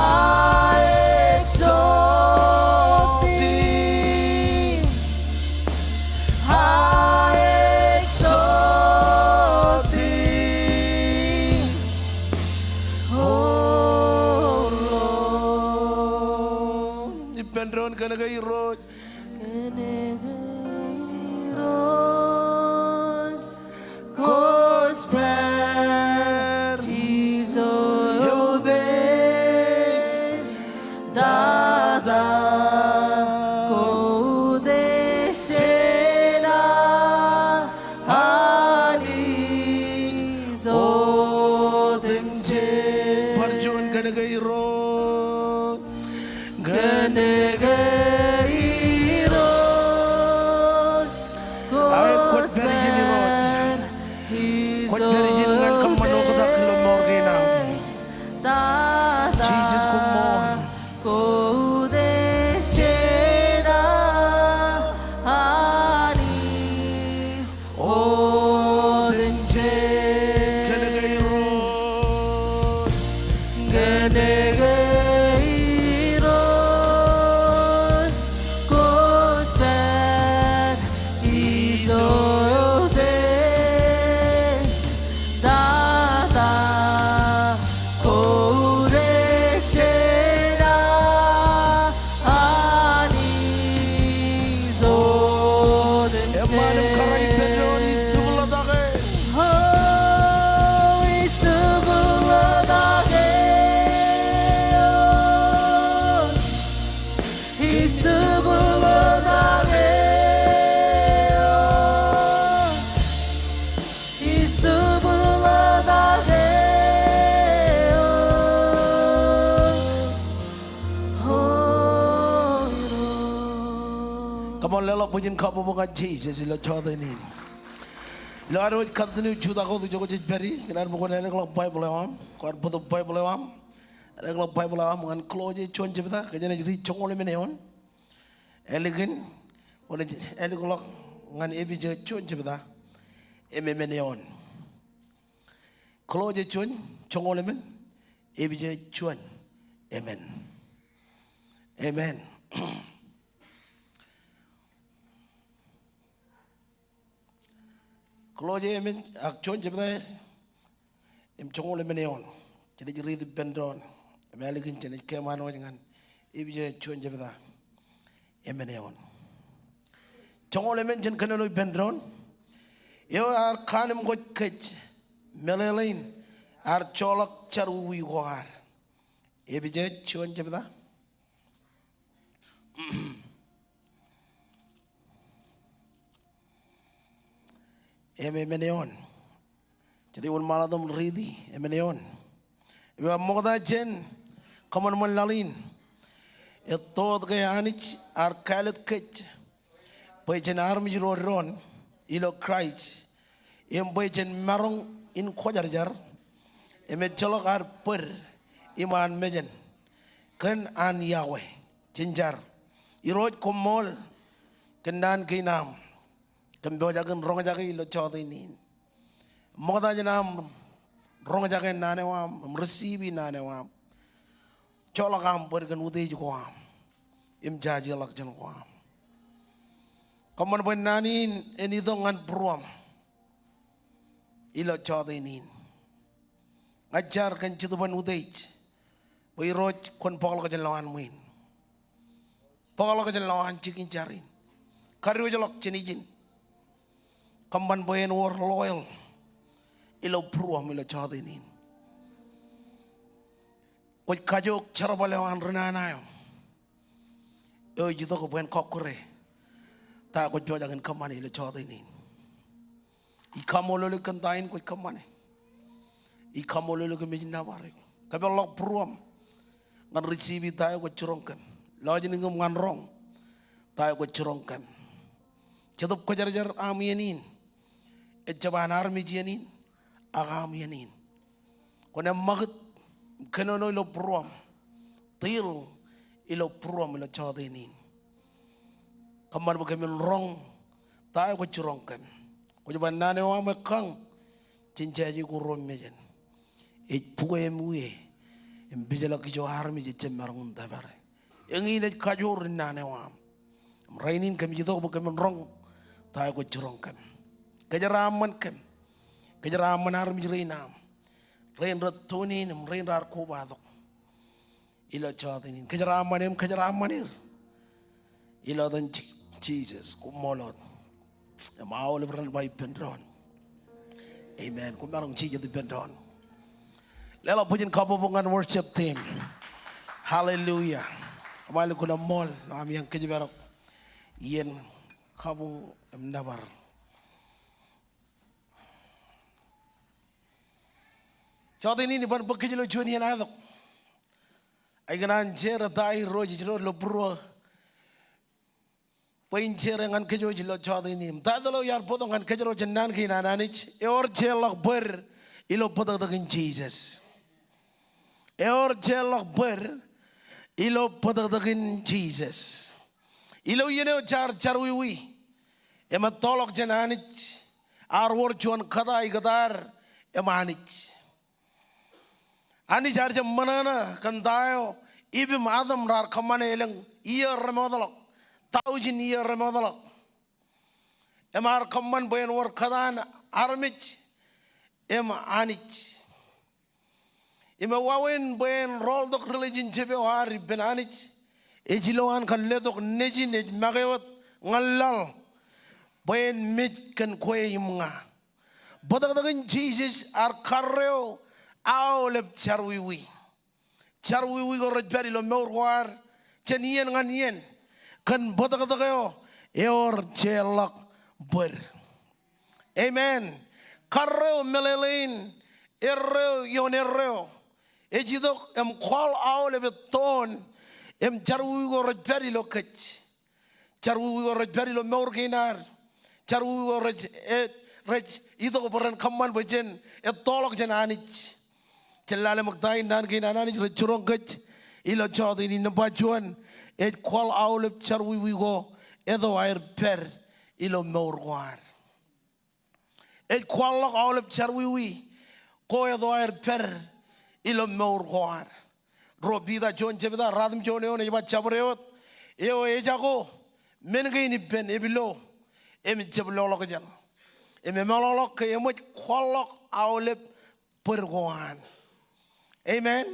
exalt thee. I exalt thee. Oh Lord. Ippān doon, kōnke Irooj. Kōnke Irooj, kōs pād ijo eutiej, tata ko utiej jeṇa Anij otemjej. Bar juon, kōnke Irooj. Kōnke Irooj, ae, kwōj pād ijin Irooj. Kwōj pād ijin ñan kōṃṃan oktak ilo mour kein aṃ. Jisōs, koṃṃool. Ko utiej jeṇa Anij otemjej. Kōnke Irooj. Kōnke Irooj, kōs pād ijo eutiej, tata ko utiej jeṇa Anij otemjej. Eṃṃan im kōrā ippān doon, ij tūpḷōtake. O, ij tūpḷōtake. O, ij tūpḷōtake. O, ij tūpḷōtake. O, Irooj. Come on, leḷọk bwijin kabbokbok ñan Jisōs ilo jota in. Ilo ad wōj continue jutak wōt ijo kwōj pād ie, ikōṇaan bwe kwōn ālōkḷọk Baibōḷ eo aṃ, kwaar bōktok Baibōḷ eo aṃ, ālōkḷọk Baibōḷ eo aṃ ñan Kolosse juon jebta, kōjeañ ej riit joñoul emān eoon. Ālikin, kwōnaaj ālōkḷọk ñan Epesōs juon jebta im emān eoon. Kolosse juon, joñoul emān, Epesōs juon, emān. Amen. Kolosse emān, ak juon jebta im joñoul emān eoon. Jenaaj riit ippān doon im ālikin jenaaj kōṃṃan wōj ñan Epesōs juon jebta emān eoon. Joñoul emān, jen kōnono ippān doon. Eo ear kaanemkwōj kōj meḷeḷein ear joḷọk jerọwiwi ko ad. Epesōs juon jebta im emān eoon. Jenaaj wōnṃaanḷọk im riiti emān eoon. Eo ear ṃokta jān kōṃanṃan laḷ in, etto ke Anij ear kāālōt kōj bwe jen armej ro doon ilo Kraist, im bwe jen maroñ in kwōjarjar, im ejjeḷọk ad bōd im an mejān, kōn an iọkwe. Jen jar. Irooj, koṃṃool kōn naan kein aṃ kōn pojak in roñjake ilo jota in. Ṃokta jān am roñjake naan eo aṃ im receive naan eo aṃ. Joḷọk am bōd kōn utiej ko am im jajeḷọkjeṇ ko am. Kōṃṃan bwe naan in en itok ñan būruōm ilo jota in. Ña ij jar kōn Jetōb an Utiej bwe Irooj kwōn bōkḷọk jān lowaan ṃwiin. Bōkḷọk jān lowaan jikin jar in. Kadiwōjḷọk jān ijin. kōṃṃan bwe en wōr loyal ilo būruōṃ ilo jọteen in. Kwōj kajook jerbal eo an ri nana eo. Eo ej itok bwe en kọkkure ta eo kwōj pojak in kōṃṃane ilo jọteen in. Ij kaṃṃoolol eok kōn ta in kwōj kōṃṃane. Ij kaṃṃoolol eok im ij nōbar eok. Kōpeḷḷọk būruōṃ ñan receive ta eo kwōj jiroñ kōm. Lọjilñiṃ ñan roñ ta eo kwōj jiroñ kōm. Jetōb Kwōjarjar aṃ iien in ejjab an armej iien in ak aṃ iien in. Kwōn eṃṃakūt im kōnono ilo būruōṃ. Deal ilo būruōṃ ilo jọteen in. Kōṃṃan bwe kōmin roñ ta eo kwōj jiroñ kōm. Kwōj ba naan eo aṃ ekkañ jān jāje ko ruo mejān. Ej bukwe im wie im pejlọk ijo armej ejjab maroñ in tōpare. Eñin ej kajoor in naan eo aṃ. Im rainin kōmij itok bwe kōmin roñ ta eo kwōj jiroñ kōm. Kōjeraaṃṃan kōm. Kōjeraaṃṃan armej rein aṃ, rein rej tune in im rein raar kobatok ilo jọteen in. Kōjeraaṃṃan eok im kōjeraaṃṃan er ilo etan Ji-, Jisōs. Koṃṃool wōt. Im aolep ren ba ippān doon, amen. Koṃ maroñ jijet ippān doon. Leḷọk bwijin kabbokbok ñan worship team. Hallelujah. Koṃ lukkuun eṃṃool ilo aṃ iaan kōjparok iien kabuñ im nōbar. Jọteen in iban bōk kōj ilo juon iien aetok. Ikōṇaan share ta eo Irooj ej itok ilo būruō bwe in share ñan kōj ilo jọteen in. Im title eo iar bōktok ñan kōjro jān naan kein an Anij, ewōr jeorḷọk bōd ilo bōtōktōkin Jisōs. Ewōr jeorḷọk bōd ilo bōtōktōkin Jisōs. Ilo iien eo jaar jarwiwi im ettoḷọk jān Anij, ear wōr juon kōta ikōtaad im Anij. Anij ear jab ṃōṇōṇō kōn ta eo Iv im Adam raar kōṃṃane elōñ iiō remootḷọk, taujin iiō remootḷọk. Im ear kōṃṃan bwe en wōr kōtaan armej im Anij. Im ewāween bwe en rooltok relationship eo ad ippān Anij, ej ilowaan kōn letok Nejin ej make wōt ñan laḷ bwe en mej kōn kwe im ña. Bōtōktōkin Jisōs ear karreo aolep jarwiwi. Jarwiwi ko rej pād ilo mour ko ad jān iien ñan iien kōn bōtōktōk eo ewōr jeorḷọk bōd. Amen. Karreo meḷeḷein erreo ioon erreo ej itok im kwaḷ aolep ettoon im jarwiwi ko rej pād ilo kōj. Jarwiwi ko rej pād ilo mour kein ad. Jarwiwi ko rej, e, rej itok bwe ren kōṃṃan bwe jen ettoḷọk jān Anij. Jen lale ṃōk ta in naan kein an Anij rej jiroñ kōj ilo jọteen in. Nōṃba juon, ej kwaḷ aolep jarwiwi ko etto aer pād ilo mour ko ad. Ej kwaḷḷọk aolep jarwiwi ko etto aer pād ilo mour ko ad. Ruo Piter juon jebta, ruatimjuon eoon ej ba, jabdewōt eo ejako men kein ippān epilo im jab loḷọkjeṇ. Im emeḷọkḷọk ke eṃōj kwaḷḷọk aolep bōd ko an. Amen.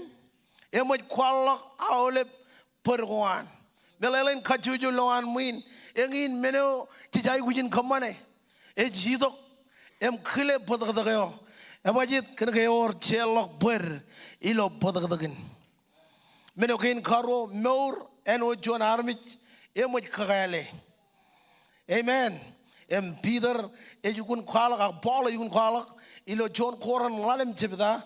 Eṃōj kwaḷḷọk aolep bōd ko an. Meḷeḷein kajjojo ilowaan ṃwiin, eñin men eo jej aikuj in kōṃṃane ej itok im kile bōtōktōk eo. Ebajjeet? Kōnke ewōr jeorḷọk bōd ilo bōtōktōkin. Men eo kein karuo, mour āinwōt juon armej eṃōj kakāāle. Amen. Im Piter ej lukkuun kwaḷọk, ak Paul ej lukkuun kwaḷọk ilo juon Korint ḷalem jebta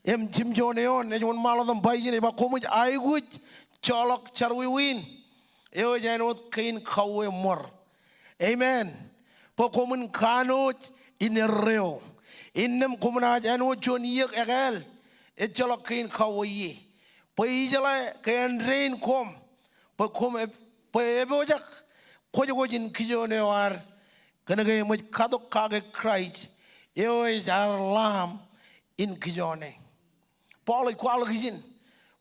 im jimjuon eoon, ej wōnṃaanḷọk im ba ijin, ej ba koṃij aikuj joḷọk jarwiwi in eo ej āinwōt kein kauwe ṃor. Amen. Bwe koṃwin kanooj in erreo. Innām koṃ naaj āinwōt juon iiōk ekāāl ejjeḷọk kein kauwe ie. Bwe ijeḷā ke āindein koṃ, bwe koṃ ep-, bwe epojak kwōjkwōj in kijoon eo ad, kōnke eṃōj katok kake Kraist eo ej ad Lamb in kijone. Paul ej kwaḷọk ijin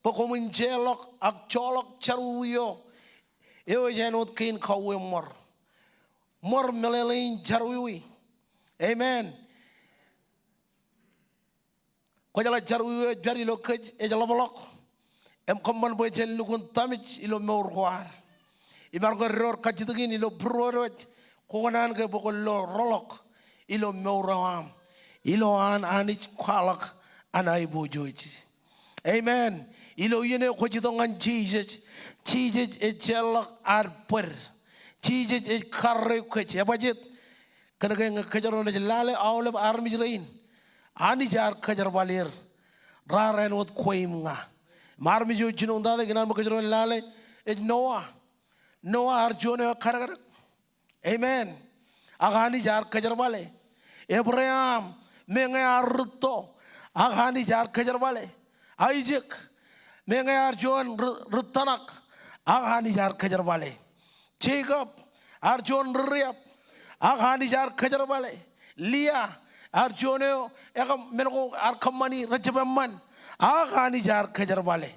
bwe koṃwin jeorḷọk ak joḷọk jarwiwi eo, eo ej āinwōt kein kauwe ṃor. Ṃor meḷeḷein jarwiwi. Amen. Kwōjeḷā jarwiwi eo ej pād ilo kōj ej ḷapḷọk im kōṃṃan bwe jen lukkuun tamej ilo mour ko ad. Imaroñ ke door kajjitōk in ilo būruod eo ej kokōṇaan ke bwe kwōn lo roḷọk ilo mour eo aṃ ilo an Anij kwaḷọk an aiboojoj. Amen. Ilo iien eo kwōj itok ñan Jisōs, Jisōs ej jeorḷọk ad bōd. Jisōs ej karreoik kōj. Ebajjeet? Kōnke ñe kōjro naaj lale aolep armej rein, Anij ear kōjerbal er raar āinwōt kwe im ña. Im armej eo jinoin tata ikōṇaan bwe kōjro lale ej Noa. Noa ear juon eo ekadekdek. Amen. Ak Anij ear kōjerbale. Ebream, meñe ear rūtto, ak Anij ear kōjerbale. Aisak, meñe ear juon ri-, rūtōṇak, ak Anij ear kōjerbale. Jekob, ear juon ri-riab, ak Anij ear kōjerbale. Lia, ear juon eo ekōm-, men ko ear kōṃṃani rej jab eṃṃan, ak Anij ear kōjerbale.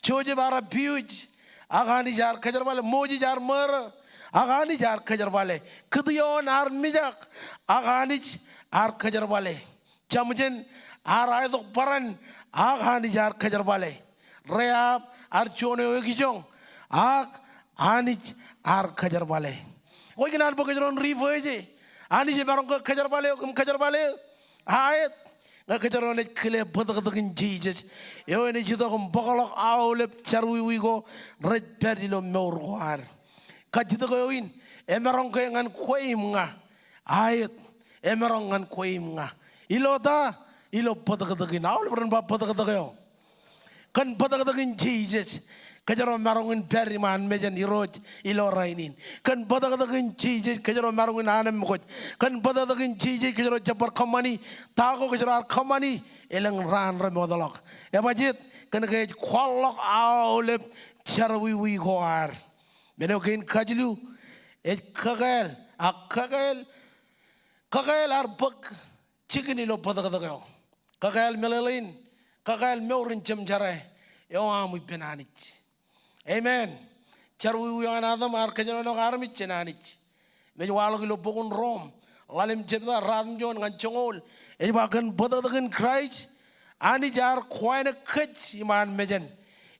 Joseph ear abuse, ak Anij ear kōjerbale. Moses ear murder, ak Anij ear kōjerbale. Gideon ear mijak, ak Anij ear kōjerbale. Samson ear aetok bōran, ak Anij ear kōjerbale. Rahab ear juon eo ekijoñ, ak Anij ear kōjerbale. Kwōj kōṇaan bwe kōjro en riwōj e. Anij emaroñ ke kōjerbale eok im kōjerbale aet. Ñe kōjro naaj kile bōtōktōkin Jisōs eo enaaj itok im bōkḷọk aolep jerọwiwi ko rej pād ilo mour ko ad. Kajjitōk eo in emaroñ ke ñan kwe im ña aet. Emaroñ ñan kwe im ña. Ilo ta? Ilo bōtōktōkin. Aolep ren ba bōtōktōk eo. Kōn bōtōktōkin Jisōs kōjro maroñ in pād iṃaan mejān Irooj ilo rainin. Kōn bōtōktōkin Jisōs kōjro maroñ in anemkwōj. Kōn bōtōktōkin Jisōs kōjro jab bar kōṃṃani ta ko kōjro ar kōṃṃani elōñ raan remootḷọk. Ebajjeet? Kōnke ej kwaḷḷọk aolep jerọwiwi ko ad. Men eo kein kajilu, ej kakāāl, ak kakāāl, kakāāl ear bōk jikin ilo bōtōktōk eo. Kakāāl meḷeḷein, kakāāl mour in jemjerā eo aṃ ippān Anij. Amen. Jerọwiwi eo an Adam ear kōjenolọk armej jān Anij. Im ej waḷọk ilo bok in Rom, ḷalem jebta, ratimjuon ñan joñoul. Ej ba kōn bōtōktōkin Kraist, Anij ear kōwānōk kōj iṃaan mejān.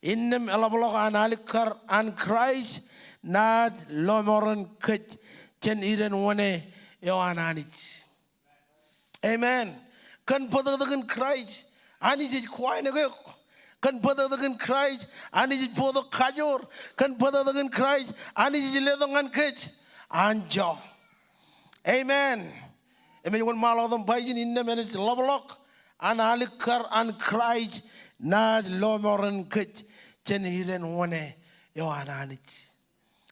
Innām eḷapḷọk an alikkar an Kraist naaj lọmọọren kōj jān idenwōne eo an Anij. Amen. Kōn bōtōktōkin Kraist, Anij ej kōwānōk eok. Kōn bōtōktōkin Kraist, Anij ej bōktok kajoor. Kōn bōtōktōkin Kraist, Anij ej letok ñan kōj anjọ. Amen. Im ej wōnṃaanḷọk im ba ijin, innām enaaj ḷapḷọk an alikkar an Kraist naaj lọmọọren kōj jān idenwōne eo an Anij.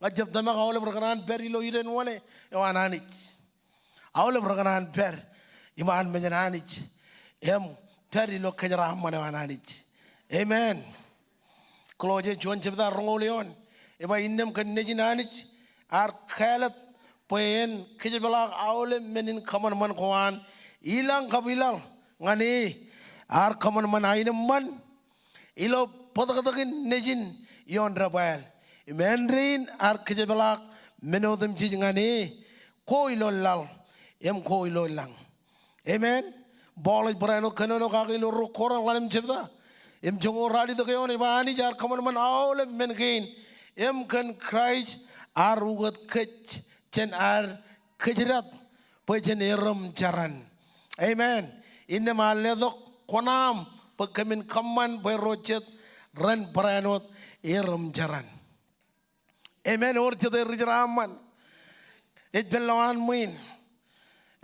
Ña ij jab tōmak aolep rekōṇaan pād ilo idenwōne eo an Anij. Aolep rekōṇaan pād iṃaan mejān Anij im pād ilo kōjeraaṃṃan eo an Anij. Amen. Kolosse juon jebta roñoul eoon, ej ba innām kōn Nejin Anij ear kāālōt bwe en kōjepḷaak aolep men in kōṃanṃan ko an ilañ kab ilaḷ ñan e, ear kōṃanṃan aenōṃṃan ilo bōtōktōkin nejin ioon debwāāl. Im āindein ear kōjepḷaak men otemjej ñan e, ko ilo laḷ im ko ilo lañ. Amen. Paul ej barāinwōt kōnono kake ilo Ruo Korint ḷalem jebta im joñoul ralitōk eoon, ej ba Anij ear kōṃanṃan aolep men kein im kōn Kraist ear ukōt kōj jān ad kōjdat bwe jen erom jeran. Amen. Innām ear letok kuṇaaṃ bwe kōmin kōṃṃan bwe ro jet ren barāinwōt erom jeran. Amen. Ewōr jete ri jeraaṃṃan? Ej pād lowaan ṃwiin.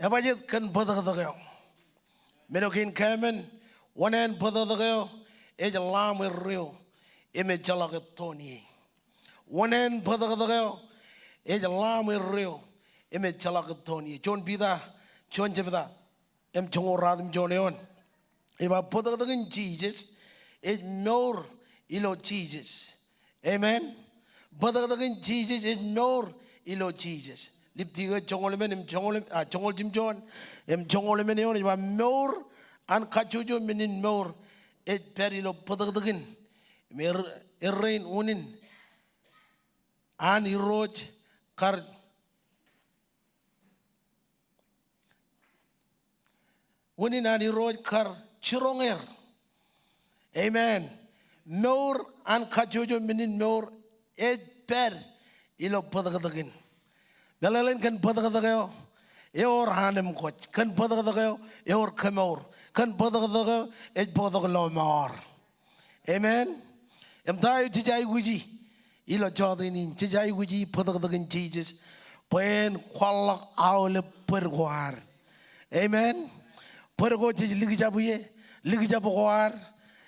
Ebajjeet? Kōn bōtōktōk eo. Men eo kein kāmen, wōṇāān bōtōktōk eo ej lamb erreo im ejjeḷọk ettoon ie. Wōṇāān bōtōktōk eo ej lamb erreo im ejjeḷọk ettoon ie. Juon Piter, juon jebta im joñoul ratimjuon eoon, ej ba bōtōktōkin Jisōs ej mour ilo Jisōs. Amen. Bōtōktōkin Jisōs ej mour ilo Jisōs. Lipti ke joñoul emān im joñoul, ah, joñoul jimjuon im joñoul emān eoon, ej ba mour an kajjojo men in mour ej pād ilo bōtōktōkin im er-, errein unin an Irooj kar, unin an Irooj kar jiroñ er. Amen. Mour an kajjojo men in mour ej pād ilo bōtōktōkin. Meḷeḷein kōn bōtōktōk eo ewōr an im kwōj. Kōn bōtōktōk eo ewōr kemour. Kōn bōtōktōk eo ej bōktok lọmọọr. Amen. Im ta eo jej aikuji ilo jọteen in? Jej aikuji bōtōktōkin Jisōs bwe en kwaḷḷọk aolep bōd ko ad. Amen. Bōd ko jej likjab ie, likjab ko ad,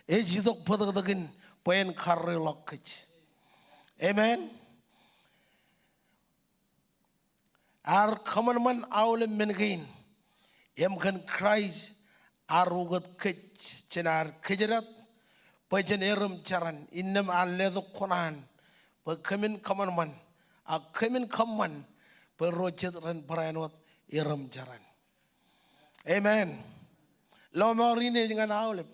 ej itok bōtōktōkin bwe en karreoḷọk kōj. Amen. Ear kōṃanṃan aolep men kein im kōn Kraist ear ukōt kōj jān ad kōjdat bwe jen erom jaran. Innām ear letok kuṇaan bwe kōmin kōṃanṃan ak kōmin kōṃṃan bwe ro jet ren barāinwōt erom jaran. Amen. Lọmọọr in ej ñan aolep.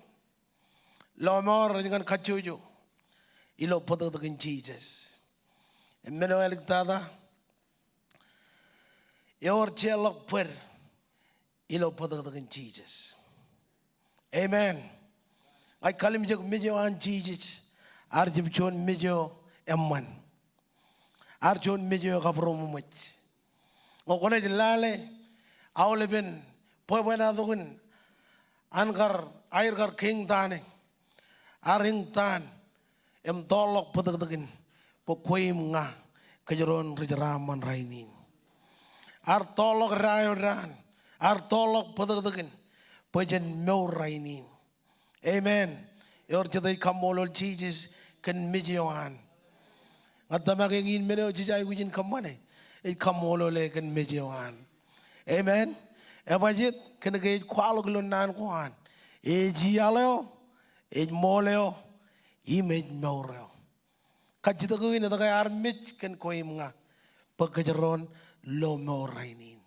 Lọmọọr ej ñan kajjojo ilo bōtōktōkin Jisōs. Im men eo āliktata, ewōr jeorḷọk bōd ilo bōtōktōkin Jisōs. Amen. Ña ij kallimjek mej eo an Jisōs ear jab juon mej eo eṃṃan. Ear juon mej eo ekabūroṃōj. Ñe kwōnaaj lale aolepen bwebwenato in an kar, aer kar keeñtaan e, ear eñtaan im tọọrḷọk bōtōktōkin bwe kwe im ña kōjro en ri jeraaṃṃan rainin. Ear tọọrḷọk daio daan, ear tọọrḷọk bōtōktōkin bwe jen mour rainin. Amen. Ewōr jet ej kaṃṃoolol Jisōs kōn mej eo an? Ña ij tōmak eñin men eo jej aikuj in kōṃṃane, ej kaṃṃoolol e kōn mej eo an. Amen. Ebajet? Kōnke ej kwaḷọk ilo naan ko an. Ej iaḷ eo, ej ṃool eo, im ej mour eo. Kajjitōk eo in etke? Ear mej kōn kwe im ña bwe kōjro en lo mour rainin.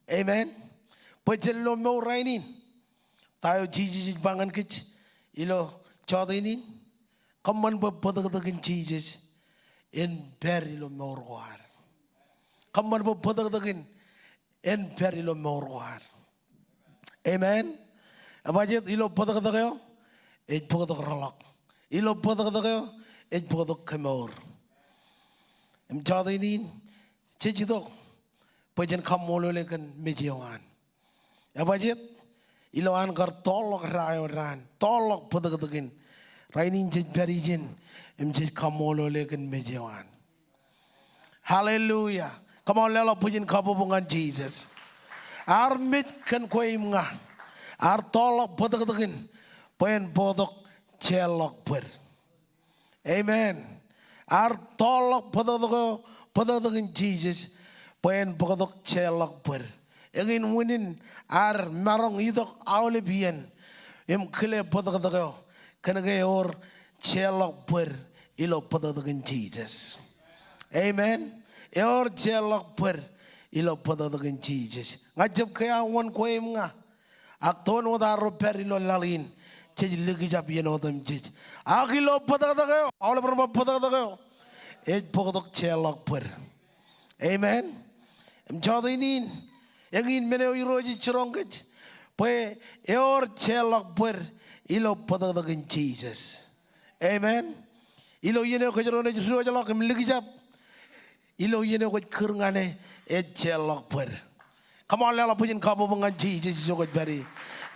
Amen. Bwe jen lo mour rainin, ta eo Jisōs ej ba ñan kōj ilo jọteen in? Kōṃṃan bwe bōtōktōkin Jisōs en pād ilo mour ko ad. Kōṃṃan bwe bōtōktōkin en pād ilo mour ko ad. Amen. Ebajet? Ilo bōtōktōk eo ej bōktok rōḷọk. Ilo bōtōktōk eo ej bōktok kemour. Im jọteen in jej itok bwe jen kaṃṃoolol e kōn mej eo an. Ebajet? Ilo an kar tọọrḷọk daio daan, tọọrḷọk bōtōktōkin, rainin jej pād ijin im jej kaṃṃoolol e kōn mej eo an. Hallelujah. Come on, leḷọk bwijin kabbokbok ñan Jisōs. Ear mej kōn kwe im ña. Ear tọọrḷọk bōtōktōkin bwe en bōktok jeorḷọk bōd. Amen. Ear tọọrḷọk bōtōktōk eo, bōtōktōkin Jisōs, bwe en bōktok jeorḷọk bōd. Eñin unin ear maroñ itok aolep iien im kile bōtōktōk eo, kōnke ewōr jeorḷọk bōd ilo bōtōktōkin Jisōs. Amen. Ewōr jeorḷọk bōd ilo bōtōktōkin Jisōs. Ña ij jab kea wōn kwe im ña. Ak toon wōt arro pād ilo laḷ in, jej likjab iien otemjej. Ak ilo bōtōktōk eo, aolep ren ba bōtōktōk eo, ej bōktok jeorḷọk bōd. Amen. Im jọteen in, eñin men eo Irooj ej jiroñ kōj, bwe ewōr jeorḷọk bōd ilo bōtōktōkin Jisōs. Amen. Ilo iien eo kōjro naaj diwōjḷọk im likjab, ilo iien eo kwōj kūr ñan e, ej jeorḷọk bōd. Come on, leḷọk bwijin kabbokbok ñan Jisōs ijo kwōj pād ie.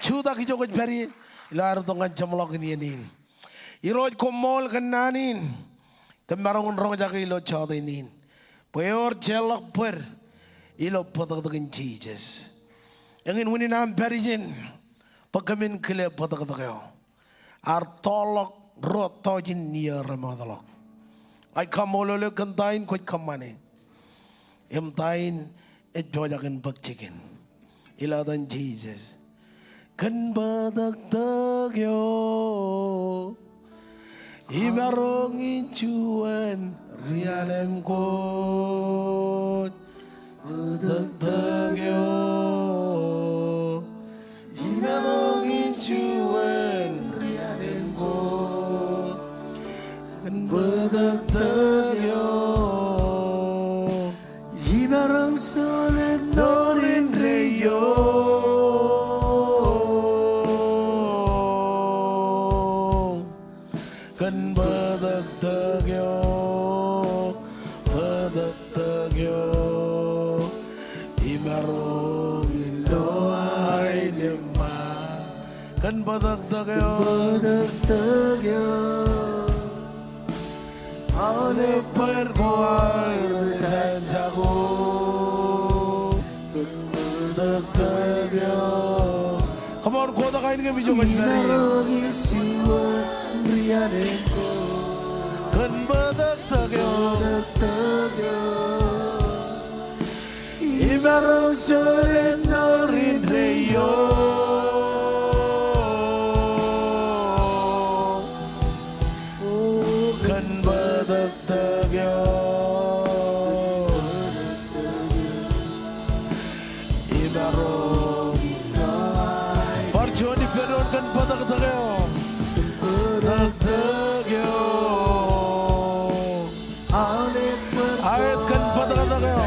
Jutak ijo kwōj pād ie ilo ad itok ñan jeṃḷọkin iien in. Irooj, koṃṃool kōn naan in. Kōm maroñ in roñjake ilo jọteen in bwe ewōr jeorḷọk bōd ilo bōtōktōkin Jisōs. Eñin unin aṃ pād ijin bwe kōmin kile bōtōktōk eo. Ear tọọrḷọk ruo tọujin iiō remootḷọk. Ij kaṃṃoolol eok kōn ta in kwōj kōṃṃane im ta in ej pojak in bōk jikin. Ilo etan Jisōs. Kōn bōtōktōk eo imaroñ in juon ri-anemikwōj. Bōtōktōk eo imaroñ in juon ri-anemikwōj. Kōn bōtōktōk eo imaroñ solet ṇorin deio. Kōn bōtōktōk eo, bōtōktōk eo Imaroñ ilo aenōṃṃan. Kōn bōtōktōk eo. Bōtōktōk eo. Aolep bar ko aer ṃōj an jako. Kōn bōtōktōk eo. Come on, kotak ainikien ijoko jilani. Imaroñ in juon ri anemkwōj. Kōn bōtōktōk eo. Bōtōktōk eo. Imaroñ juon ennor indeeo. O kōn bōtōktōk eo. Imaroñ. Bar juon ippān doon kōn bōtōktōk eo. Bōtōktōk eo. Aet kōn bōtōktōk eo.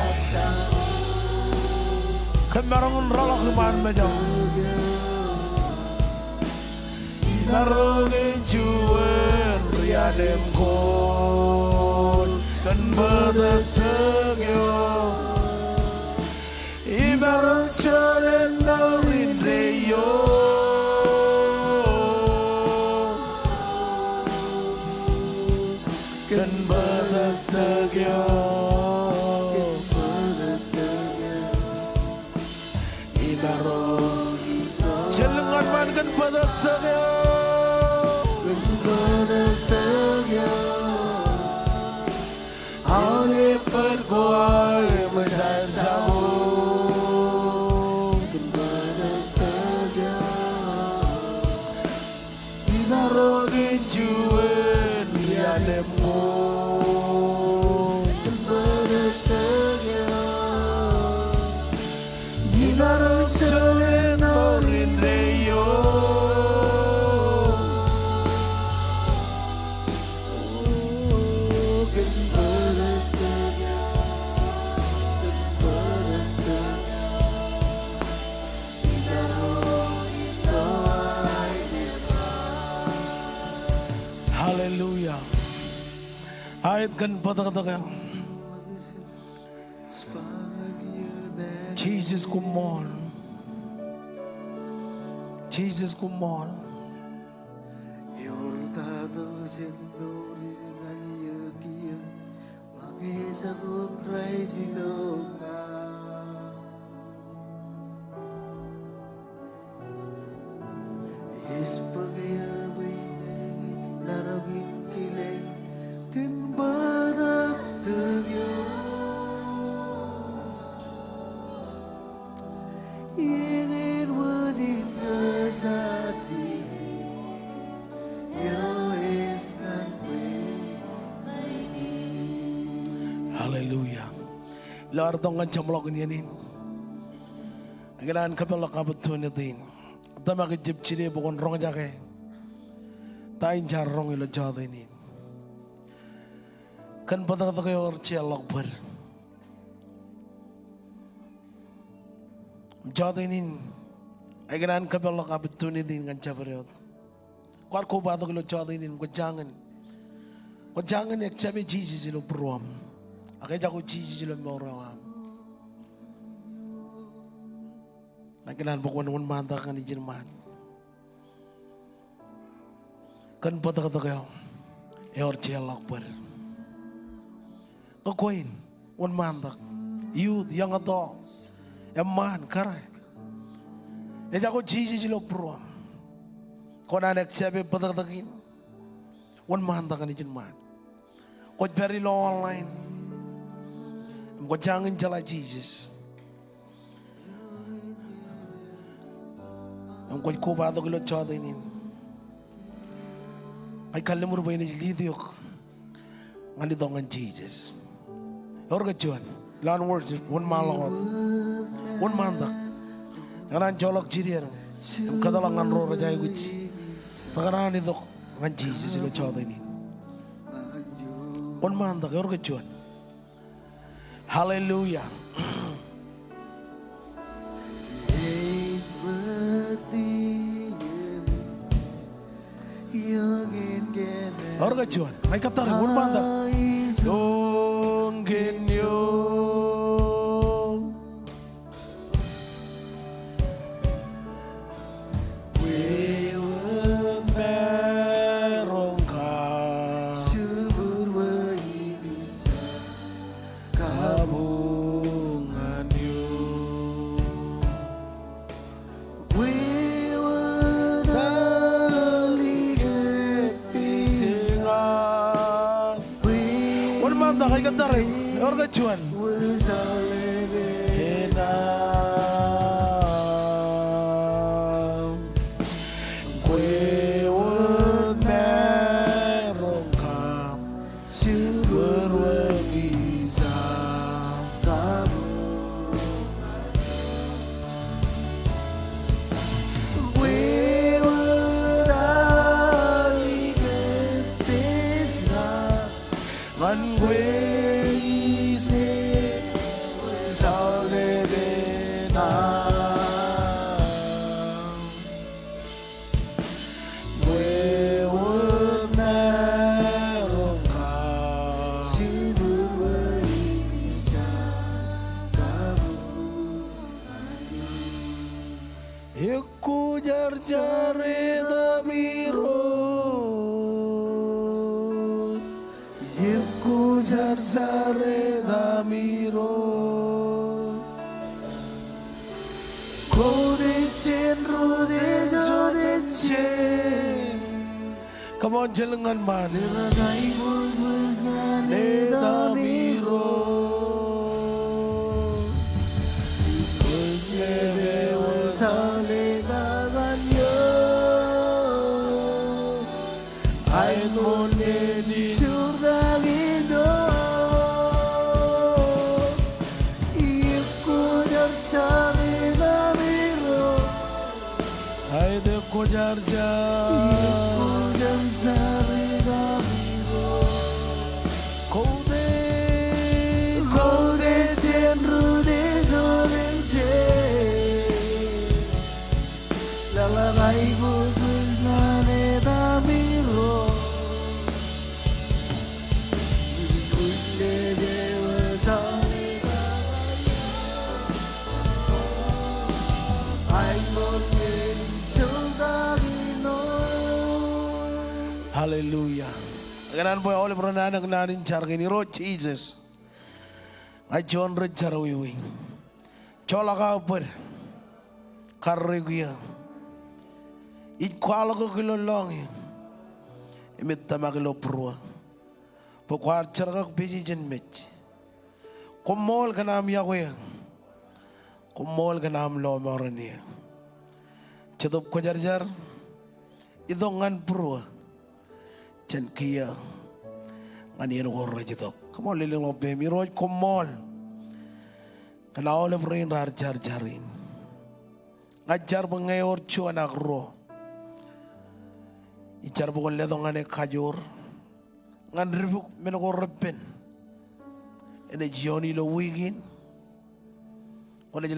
Kōm maroñ in rōḷọk iṃaan mejaṃ. Imaroñ in juon ri anemkwōj kōn bōtōktōk eo. Imaroñ juon ennor indeeo. Kōn bōtōktōk eo. Imaroñ. Jen lōñ ñan ṃaan kōn bōtōktōk eo. Kōn bōtōktōk eo. Aolep bar ko aer ṃōj an jako. Kōn bōtōktōk eo. Imaroñ in juon ri anemkwōj. Kōn bōtōktōk eo. Imaroñ juon ennor indeeo. Hallelujah. Aet kōn bōtōktōk eo. Jisōs, koṃṃool. Jisōs, koṃṃool. Ewōr tata jān mour in ñan eō kiiō, ñe ejako Kraist ilo ña. Ej bōk eō bwe in maroñ in kile kōn bōtōktōk eo. Eñin wōt in kōjatdikdik eo ej ñan bwe. Hallelujah. Ilo ad itok ñan jeṃḷọkin iien in, ikōṇaan kōpeḷḷọk opportunity in. Tōmak ijjab jide bwe kwōn roñjake ta in jaar roñ ilo jọteen in. Kōn bōtōktōk eo ewōr jeorḷọk bōd. Jọteen in, ikōṇaan kōpeḷḷọk opportunity in ñan jabdewōt. Kwaar kobatok ilo jọteen in, kwō jañin, kwō jañin accept e Jisōs ilo būruōṃ. Ak ejako Jisōs ilo mour eo aṃ. Ikōṇaan bwe kwōn wōnṃaantak ñan ijin ṃaan. Kōn bōtōktōk eo, ewōr jeorḷọk bōd. Kwe in, wōnṃaantak. Youth, young adult, eṃṃaan, kōrā. Ejako Jisōs ilo būruōṃ. Kwō naan accept e bōtōktōk in. Wōnṃaantak ñan ijin ṃaan. Kwōj pād ilo online im kwō jañin jeḷā Jisōs im kwōj kobatok ilo jọteen in, ij kalliṃur bwe enaaj lead eok ñan itok ñan Jisōs. Ewōr ke juon? Lowaan worship, wōnṃaanḷọk wōt. Wōnṃaantak. Ikōṇaan joḷọk jidier im kōtḷọk ñan ro rej aikuj rekōṇaan itok ñan Jisōs ilo jọteen in. Wōnṃaantak, ewōr ke juon? Hallelujah. Ewōr ke juon? Ña ij kōttar eok, wōnṃaantak. Ijo kein eok. Ej kōttar, ej kōttar, ewōr ke juon. Ekwōjarjar etaṃ Irooj. Ekwōjarjar etaṃ Irooj. Koutiej jen rūtiej otemjej. Come on, jen lōñ ñan ṃaan. Leḷọk aiboojoj ñan etaṃ Irooj. Aiboojoj ñan etaṃ Irooj. Aet ekwōjarjar. Koutiej. Koutiej jen rūtiej otemjej. Leḷọk aiboojoj ñan etaṃ Irooj. Hallelujah. Kōṇaan bwe aolep ren anōk naan in jar kein. Irooj Jisōs, ña juon rej jerọwiwi. Joḷọk aō bōd. Karreoik eō. Ij kwaḷọk eok ilo lọñiō im ij tōmak ilo būruō bwe kwaar jerkakpeje peje jān mej. Koṃṃool kōn aṃ iọkwe eō. Koṃṃool kōn aṃ lọmọọren eō. Jetōb Kwōjarjar, itok ñan būruō jān kiiō ñan iien ko rej itok. Come on, lelōñḷọk peiṃ. Irooj, koṃṃool kōn aolep rein raar jar jar in. Ña ij jar bwe ñe ewōr juon ak ruo, ij jar bwe kwōn letok ñan e kajoor ñan dibuk men ko repen enaaj iioon ilo wiik in. Kwōnaaj